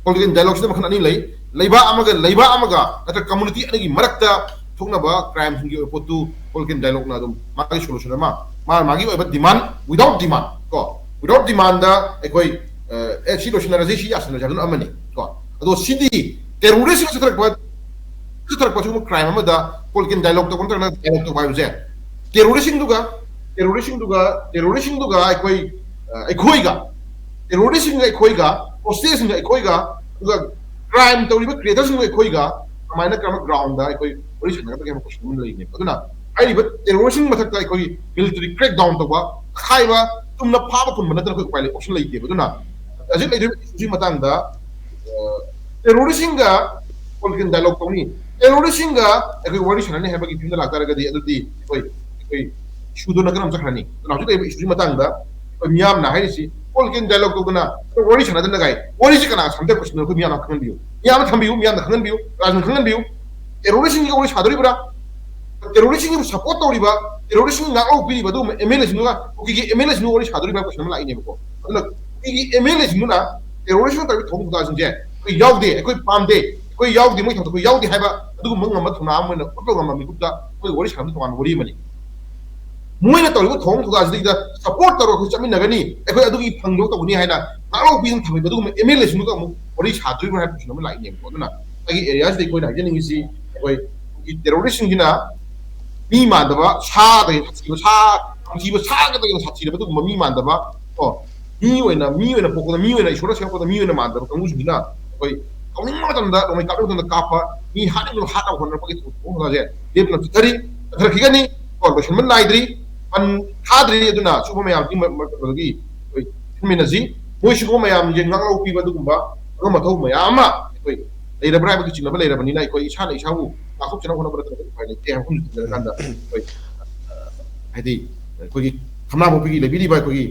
Political dialogue ꯁꯤꯗ ꯃꯈꯜ ꯑꯅꯤ ꯂꯩ꯫ ꯂꯩꯕꯥꯛ ꯑꯃꯒ ꯂꯩꯕꯥꯛ ꯑꯃꯒ ꯅꯠꯇ꯭ꯔꯒ community ꯑꯅꯤꯒꯤ ꯃꯔꯛꯇ ꯊꯣꯛꯅꯕ crime ꯁꯤꯡꯒꯤ ꯑꯣꯏꯕ ꯄꯣꯠꯇꯨ political dialogue ꯅ ꯑꯗꯨꯝ ꯃꯥꯒꯤ solution ꯑꯃ, ꯃꯥ ꯃꯥꯒꯤ ꯑꯣꯏꯕ demand, without demand ꯀꯣ, without demand ꯗ ꯑꯩꯈꯣꯏ, ꯑ, ꯑꯦ, ꯁꯤ ꯂꯣꯏꯁꯤꯟꯅꯔꯁꯤ, ꯁꯤ ꯌꯥꯁꯤꯟꯅꯔꯁꯤ ꯍꯥꯏꯕ ꯑꯃꯅꯤ ꯀꯣ꯫ ꯑꯗꯣ ꯁꯤꯗꯤ terrorist ꯅ ꯆꯠꯊꯔꯛꯄ, ꯆꯠꯊꯔꯛꯄ ꯁꯤꯒꯨꯝꯕ crime ꯑꯃꯗ political dialogue ꯇꯧꯕ ꯅꯠꯇ꯭ꯔꯒꯅ dialogue ꯇꯧꯕ ꯍꯥꯏꯕꯁꯦ, terrorist ꯁꯤꯡꯗꯨꯒ, terrorist ꯁꯤꯡꯗꯨꯒ, terrorist ꯁꯤꯡꯗꯨꯒ ꯑꯩꯈꯣꯏ, ꯑ, ꯑꯩꯈꯣꯏꯒ, terrorist ꯁꯤꯡꯒ ꯑꯩꯈꯣꯏꯒ, hostage ꯁꯤꯡꯒ ꯑꯩꯈꯣꯏꯒ, ꯑꯗꯨꯒ crime ꯇꯧꯔꯤꯕ creator ꯁꯤꯡꯒ ꯑꯩꯈꯣꯏꯒ ꯀꯃꯥꯏꯅ, ꯀꯔꯝꯕ ground ꯗ ꯑꯩꯈꯣꯏ ꯋꯥꯔꯤ ꯁꯥꯟꯅꯒꯗꯒꯦ ꯍꯥꯏꯕ question ꯑꯃ ꯂꯩꯔꯤꯅꯦꯕ꯫ ꯑꯗꯨꯅ ꯍꯥꯏꯔꯤꯕ terrorist ꯁꯤꯡ ꯃꯊꯛꯇ ꯑꯩꯈꯣꯏ military crackdown ꯇꯧꯕ, ꯑꯈꯥꯏꯕ, ꯆꯨꯝꯅ ꯐꯥꯕ ꯄꯨꯟꯕ ꯅꯠꯇꯅ ꯑꯩꯈꯣꯏ ꯎꯄꯥꯏ ꯂꯩ, option ꯂꯩꯇꯦꯕ꯫ ꯑꯗꯨꯅ ꯍꯧꯖꯤꯛ ꯂꯩꯔꯤꯕ issue ꯁꯤꯒꯤ ꯃꯇꯥꯡꯗ, ꯑ, terrorist ꯁꯤꯡꯒ political dialogue ꯇꯧꯅꯤ, terrorist ꯁꯤꯡꯒ ꯑꯩꯈꯣꯏ ꯋꯥꯔꯤ ꯁꯥꯟꯅꯅꯤ ꯍꯥꯏꯕꯒꯤ ꯐꯤꯕꯝꯗ ꯂꯥꯛꯇꯥꯔꯒꯗꯤ, ꯑꯗꯨꯗꯤ ꯑꯩꯈꯣꯏ, ꯑꯩꯈꯣꯏ issue ꯗꯨꯅ ꯀꯔꯝ ꯆꯠꯈ꯭ꯔꯅꯤ? ꯑꯗꯨꯅ ꯍꯧꯖꯤꯛ ꯂꯩꯔꯤꯕ issue ꯁꯤꯒꯤ ꯃꯇꯥꯡꯗ ꯑꯩꯈꯣꯏ ꯃꯤꯌꯥꯝꯅ ꯍꯥꯏꯔꯤꯁꯤ, political dialogue ꯇꯧꯗꯅ ꯋꯥꯔꯤ ꯁꯥꯟꯅꯗꯅ ꯀꯥꯏ, ꯋꯥꯔꯤꯁꯤ ꯀꯅꯥ ꯁꯥꯟꯅꯗꯣꯏ question ꯑꯩꯈꯣꯏ ꯃꯤꯌꯥꯝꯅ ꯈꯪꯍꯟꯕꯤꯌꯨ, ꯃꯤꯌꯥꯝꯅ ꯊꯝꯕꯤꯌꯨ, ꯃꯤꯌꯥꯝꯅ ꯈꯪꯍꯟꯕꯤꯌꯨ, ꯔꯥꯖꯟ ꯈꯪꯍꯟꯕꯤꯌꯨ꯫ Terrorist ꯁꯤꯡꯒ ꯋꯥꯔꯤ ꯁꯥꯗꯣꯔꯤꯕ꯭ꯔꯥ? Terrorist ꯁꯤꯡꯕꯨ support ꯇꯧꯔꯤꯕ, terrorist ꯁꯤꯡ ꯉꯥꯛꯂꯧ ꯄꯤꯔꯤꯕ ꯑꯗꯨꯒꯨꯝꯕ M L A ꯁꯤꯡꯗꯨꯒ ꯀꯨꯀꯤꯒꯤ M L A ꯁꯤꯡꯗꯨ ꯋꯥꯔꯤ ꯁꯥꯗꯣꯔꯤꯕ꯭ꯔꯥ question ꯑꯃ ꯂꯥꯛꯏꯅꯦꯕꯀꯣ꯫ ꯑꯗꯨꯅ ꯀꯨꯀꯤꯒꯤ M L A ꯁꯤꯡꯗꯨꯅ terrorist ꯁꯤꯡꯅ ꯇꯧꯔꯤꯕ ꯊꯧꯗꯣꯛ ꯊꯧꯗꯥꯡꯁꯤꯡꯁꯦ ꯑꯩꯈꯣꯏ ꯌꯥꯎꯗꯦ, ꯑꯩꯈꯣꯏ ꯄꯥꯝꯗꯦ, ꯑꯩꯈꯣꯏ ꯌꯥꯎꯗꯦ, ꯃꯣꯏ ꯊꯕꯛꯇ ꯑꯩꯈꯣꯏ ꯌꯥꯎꯗꯦ ꯍꯥꯏꯕ ꯑꯗꯨꯒꯨꯝꯕ ꯉꯝꯕ ꯊꯧꯅꯥ ꯑꯃ ꯑꯣꯏꯅ ꯎꯠꯄ ꯉꯝꯕ ꯃꯤꯀꯨꯞꯇ ꯑꯩꯈꯣꯏ ꯋꯥꯔꯤ ꯁꯥꯟꯅꯕ ꯇꯣꯉꯥꯟꯕ ꯋꯥꯔꯤ ꯑꯃꯅꯤ꯫ ꯃꯣꯏꯅ ꯇꯧꯔꯤꯕ ꯊꯧꯑꯣꯡ ꯊꯧꯗꯥꯁꯤꯗꯩꯗ ꯁꯄꯣꯔꯠ ꯇꯧꯔꯒ ꯑꯩꯈꯣꯏ ꯆꯠꯃꯤꯟꯅꯒꯅꯤ, ꯑꯩꯈꯣꯏ ꯑꯗꯨꯒꯤ ꯐꯪꯗꯧ ꯇꯧꯒꯅꯤ ꯍꯥꯏꯅ ꯉꯥꯛꯂꯧ ꯄꯤꯗꯨꯅ ꯊꯝꯃꯤꯕ ꯑꯗꯨꯒꯨꯝꯕ ꯑꯦꯝ ꯑꯦꯜ ꯑꯦꯁꯤꯡꯗꯨꯒ ꯑꯃꯨꯛ ꯋꯥꯔꯤ ꯁꯥꯗꯣꯔꯤꯕ꯭ꯔꯥ ꯍꯥꯏꯕ ꯀꯣꯏꯁꯟ ꯑꯃ ꯂꯥꯛꯏꯅꯦꯕꯀꯣ꯫ ꯑꯗꯨꯅ ꯑꯩꯒꯤ ꯑꯦꯔꯤꯌꯥꯁꯤꯗ ꯑꯩꯈꯣꯏꯅ ꯍꯥꯏꯖꯅꯤꯡꯉꯤꯁꯤ, ꯑꯩꯈꯣꯏ ꯇꯦꯔꯣꯔꯤꯁꯁꯤꯡꯁꯤꯅ ꯃꯤ ꯃꯥꯟꯗꯕ, ꯁꯥꯗꯒꯤ ꯁꯥꯊꯤꯕ, ꯁꯥ ꯁꯥꯊꯤꯕ, ꯁꯥꯒꯗꯒꯤ ꯁꯥꯊꯤꯔꯕ ꯑꯗꯨꯒꯨꯝꯕ ꯃꯤ ꯃꯥꯟꯗꯕ, ꯀꯣ, ꯃꯤ ꯑꯣꯏꯅ, ꯃꯤ ꯑꯣꯏꯅ ꯄꯣꯛꯄꯗ, ꯃꯤ ꯑꯣꯏꯅ ꯏꯁꯣꯔꯅ ꯁꯦꯝꯃꯛꯄꯗ ꯃꯤ ꯑꯣꯏꯅ ꯃꯥꯟꯗꯕ ꯀꯥꯡꯕꯨꯁꯤꯡꯁꯤꯅ ꯑꯩꯈꯣꯏ ꯀꯥꯎꯅꯤꯡꯕ ꯃꯇꯝꯗ, ꯅꯣꯡꯃꯩ ꯀꯥꯞꯅꯤꯡꯕ ꯃꯇꯝꯗ ꯀꯥꯞꯄ, ꯃꯤ ꯍꯥꯠꯅꯤꯡꯕ ꯍꯥꯠꯅꯕ ꯍꯣꯠꯅꯔꯛꯄꯒꯤ ꯊꯧꯑꯣꯡ ꯊꯧꯗꯥꯁꯦ ꯂꯦꯞꯇꯅ ꯆꯠꯊꯔꯤ, ꯆꯠꯊꯔꯛꯈꯤꯒꯅꯤ꯫ ꯀꯣ, ꯂꯣꯏꯁꯤꯟꯕ ꯅꯥꯏꯗ꯭ꯔꯤ, ꯄꯟ ꯊꯥꯗ꯭ꯔꯤ꯫ ꯑꯗꯨꯅ ꯁꯤꯒꯨꯝꯕ ꯃꯌꯥꯝꯁꯤ ꯃ-, ꯃ-, ꯀꯩꯅꯣꯗꯒꯤ ꯑꯩꯈꯣꯏ ꯈꯟꯃꯤꯟꯅꯁꯤ꯫ ꯃꯣꯏ ꯁꯤꯒꯨꯝꯕ ꯃꯌꯥꯝꯁꯦ ꯉꯥꯛꯂꯧ ꯄꯤꯕ ꯑꯗꯨꯒꯨꯝꯕ ꯑꯉꯝ ꯑꯊꯧ ꯃꯌꯥꯝ ꯑꯃ ꯑꯩꯈꯣꯏ ꯂꯩꯔꯕ꯭ꯔꯥ ꯍꯥꯏꯕꯒꯤ ꯆꯤꯡꯅꯕ ꯂꯩꯔꯕꯅꯤꯅ ꯑꯩꯈꯣꯏ ꯏꯁꯥꯅ ꯏꯁꯥꯕꯨ ꯉꯥꯛꯊꯣꯛꯆꯅꯕ ꯍꯣꯠꯅꯕ ꯅꯠꯇꯅ ꯎꯄꯥꯏ ꯂꯩꯇꯦ ꯍꯥꯏꯕ ꯋꯥꯐꯝꯁꯤ ꯊꯝꯖꯔꯀꯥꯟꯗ ꯑꯩꯈꯣꯏ, ꯑ, ꯍꯥꯏꯗꯤ ꯑꯩꯈꯣꯏꯒꯤ ꯈꯝꯂꯥꯡꯕꯣꯛꯄꯤꯒꯤ ꯂꯩꯕꯤꯔꯤꯕ ꯑꯩꯈꯣꯏꯒꯤ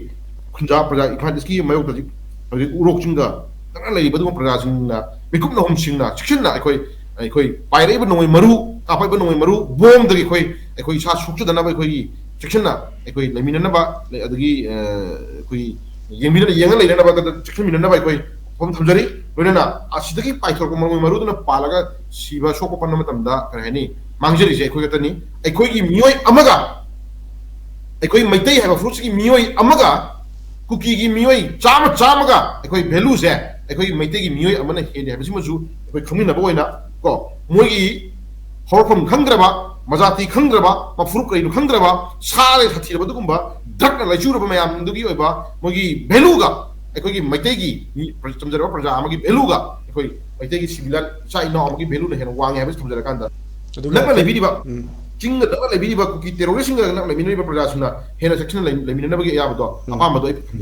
ꯈꯨꯟꯖꯥ ꯄ꯭ꯔꯖꯥ, ꯏꯝꯐꯥꯜ ꯏꯁꯀꯤ ꯃꯥꯌꯣꯛꯇ ꯍꯧꯖꯤꯛ, ꯍꯧꯖꯤꯛ ꯎꯔꯣꯛ ꯆꯤꯡꯗ ꯅꯛꯅ ꯂꯩꯔꯤꯕ ꯑꯗꯨꯒꯨꯝꯕ ꯄ꯭ꯔꯖꯥꯁꯤꯡꯅ ꯃꯤꯀꯨꯞ ꯅꯍꯨꯝꯁꯤꯡꯅ ꯆꯦꯛꯁꯤꯟꯅ ꯑꯩꯈꯣꯏ, ꯑꯩꯈꯣꯏ ꯄꯥꯏꯔꯛꯏꯕ ꯅꯣꯡꯃꯩ ꯃꯔꯨ, ꯀꯥꯞꯄꯛꯏꯕ ꯅꯣꯡꯃꯩ ꯃꯔꯨ, ꯕꯣꯝꯗꯒꯤ ꯑꯩꯈꯣꯏ, ꯑꯩꯈꯣꯏ ꯏꯁꯥ ꯁꯣꯛꯆꯗꯅꯕ ꯑꯩꯈꯣꯏꯒꯤ ꯆꯦꯛꯁꯤꯟꯅ ꯑꯩꯈꯣꯏ ꯂꯩꯃꯤꯟꯅꯅꯕ, ꯑꯗꯒꯤ, ꯑ, ꯑꯩꯈꯣꯏ ꯌꯦꯡꯕꯤꯗꯅ, ꯌꯦꯡꯉ ꯂꯩꯅꯅꯕ, ꯑꯗꯨꯗ ꯆꯦꯛꯁꯤꯟꯃꯤꯟꯅꯅꯕ ꯑꯩꯈꯣꯏ ꯋꯥꯐꯝ ꯊꯝꯖꯔꯤ꯫ ꯂꯣꯏꯅꯅ ꯑꯁꯤꯗꯒꯤ ꯄꯥꯏꯊꯣꯔꯛꯄ ꯃꯔꯨ ꯃꯔꯨꯗꯨꯅ ꯄꯥꯜꯂꯒ ꯁꯤꯕ ꯁꯣꯛꯄ ꯄꯟꯕ ꯃꯇꯝꯗ, ꯀꯔꯤ ꯍꯥꯏꯅꯤ, ꯃꯥꯡꯖꯔꯤꯁꯦ ꯑꯩꯈꯣꯏ ꯈꯛꯇꯅꯤ꯫ ꯑꯩꯈꯣꯏꯒꯤ ꯃꯤꯑꯣꯏ ꯑꯃꯒ, ꯑꯩꯈꯣꯏ ꯃꯩꯇꯩ ꯍꯥꯏꯕ ꯐꯨꯔꯨꯞꯁꯤꯒꯤ ꯃꯤꯑꯣꯏ ꯑꯃꯒ ꯀꯨꯀꯤꯒꯤ ꯃꯤꯑꯣꯏ ꯆꯥꯝꯃ, ꯆꯥꯝꯃꯒ ꯑꯩꯈꯣꯏ ꯚꯦꯂꯨꯁꯦ ꯑꯩꯈꯣꯏꯒꯤ ꯃꯩꯇꯩꯒꯤ ꯃꯤꯑꯣꯏ ꯑꯃꯅ ꯍꯦꯜꯂꯤ ꯍꯥꯏꯕꯁꯤꯃꯁꯨ ꯑꯩꯈꯣꯏ ꯈꯪꯃꯤꯟꯅꯕ ꯑꯣꯏꯅ, ꯀꯣ, ꯃꯣꯏꯒꯤ ꯍꯧꯔꯛꯐꯝ ꯈꯪꯗ꯭ꯔꯕ, ꯃꯖꯥꯇꯤ ꯈꯪꯗ꯭ꯔꯕ, ꯃꯐꯨꯔꯨꯞ ꯀꯔꯤꯅꯣ ꯈꯪꯗ꯭ꯔꯕ, ꯁꯥꯗꯒꯤ ꯁꯥꯊꯤꯔꯕ ꯑꯗꯨꯒꯨꯝꯕ ꯗ꯭ꯔꯛꯅ ꯂꯥꯏꯆꯨꯔꯕ ꯃꯌꯥꯝꯗꯨꯒꯤ ꯑꯣꯏꯕ ꯃꯣꯏꯒꯤ ꯚꯦꯂꯨꯒ ꯑꯩꯈꯣꯏꯒꯤ ꯃꯩꯇꯩꯒꯤ ꯃꯤ, ꯆꯝꯖꯔꯕ ꯄ꯭ꯔꯖꯥ ꯑꯃꯒꯤ ꯚꯦꯂꯨꯒ ꯑꯩꯈꯣꯏ ꯃꯩꯇꯩꯒꯤ ꯁꯤꯚꯤꯂꯥꯏꯟ ꯏꯆꯥ ꯏꯅꯥꯎ ꯑꯃꯒꯤ ꯚꯦꯂꯨꯅ ꯍꯦꯟꯅ ꯋꯥꯡꯉꯦ ꯍꯥꯏꯕꯁꯤ ꯊꯝꯖꯔꯀꯥꯟꯗ, ꯑꯗꯨꯒ ꯅꯛꯅ ꯑꯩꯈꯣꯏ ꯂꯩꯕꯤꯔꯤꯕ, ꯎꯝ꯫ ꯆꯤꯡꯗ ꯅꯛꯅ ꯂꯩꯕꯤꯔꯤꯕ ꯀꯨꯀꯤ ꯇꯦꯔꯣꯔꯤꯁꯁꯤꯡꯒ ꯅꯛꯅ ꯂꯩꯃꯤꯟꯅꯔꯤꯕ ꯄ꯭ꯔꯖꯥꯁꯤꯡꯅ ꯍꯦꯟꯅ ꯆꯦꯛꯁꯤꯟꯅ ꯂꯩ-, ꯂꯩꯃꯤꯟꯅꯅꯕꯒꯤ ꯑꯌꯥꯕꯗꯣ, ꯎꯝ꯫ ꯑꯄꯥꯝꯕꯗꯣ ꯑꯩ ꯊꯝꯖꯒꯦ꯫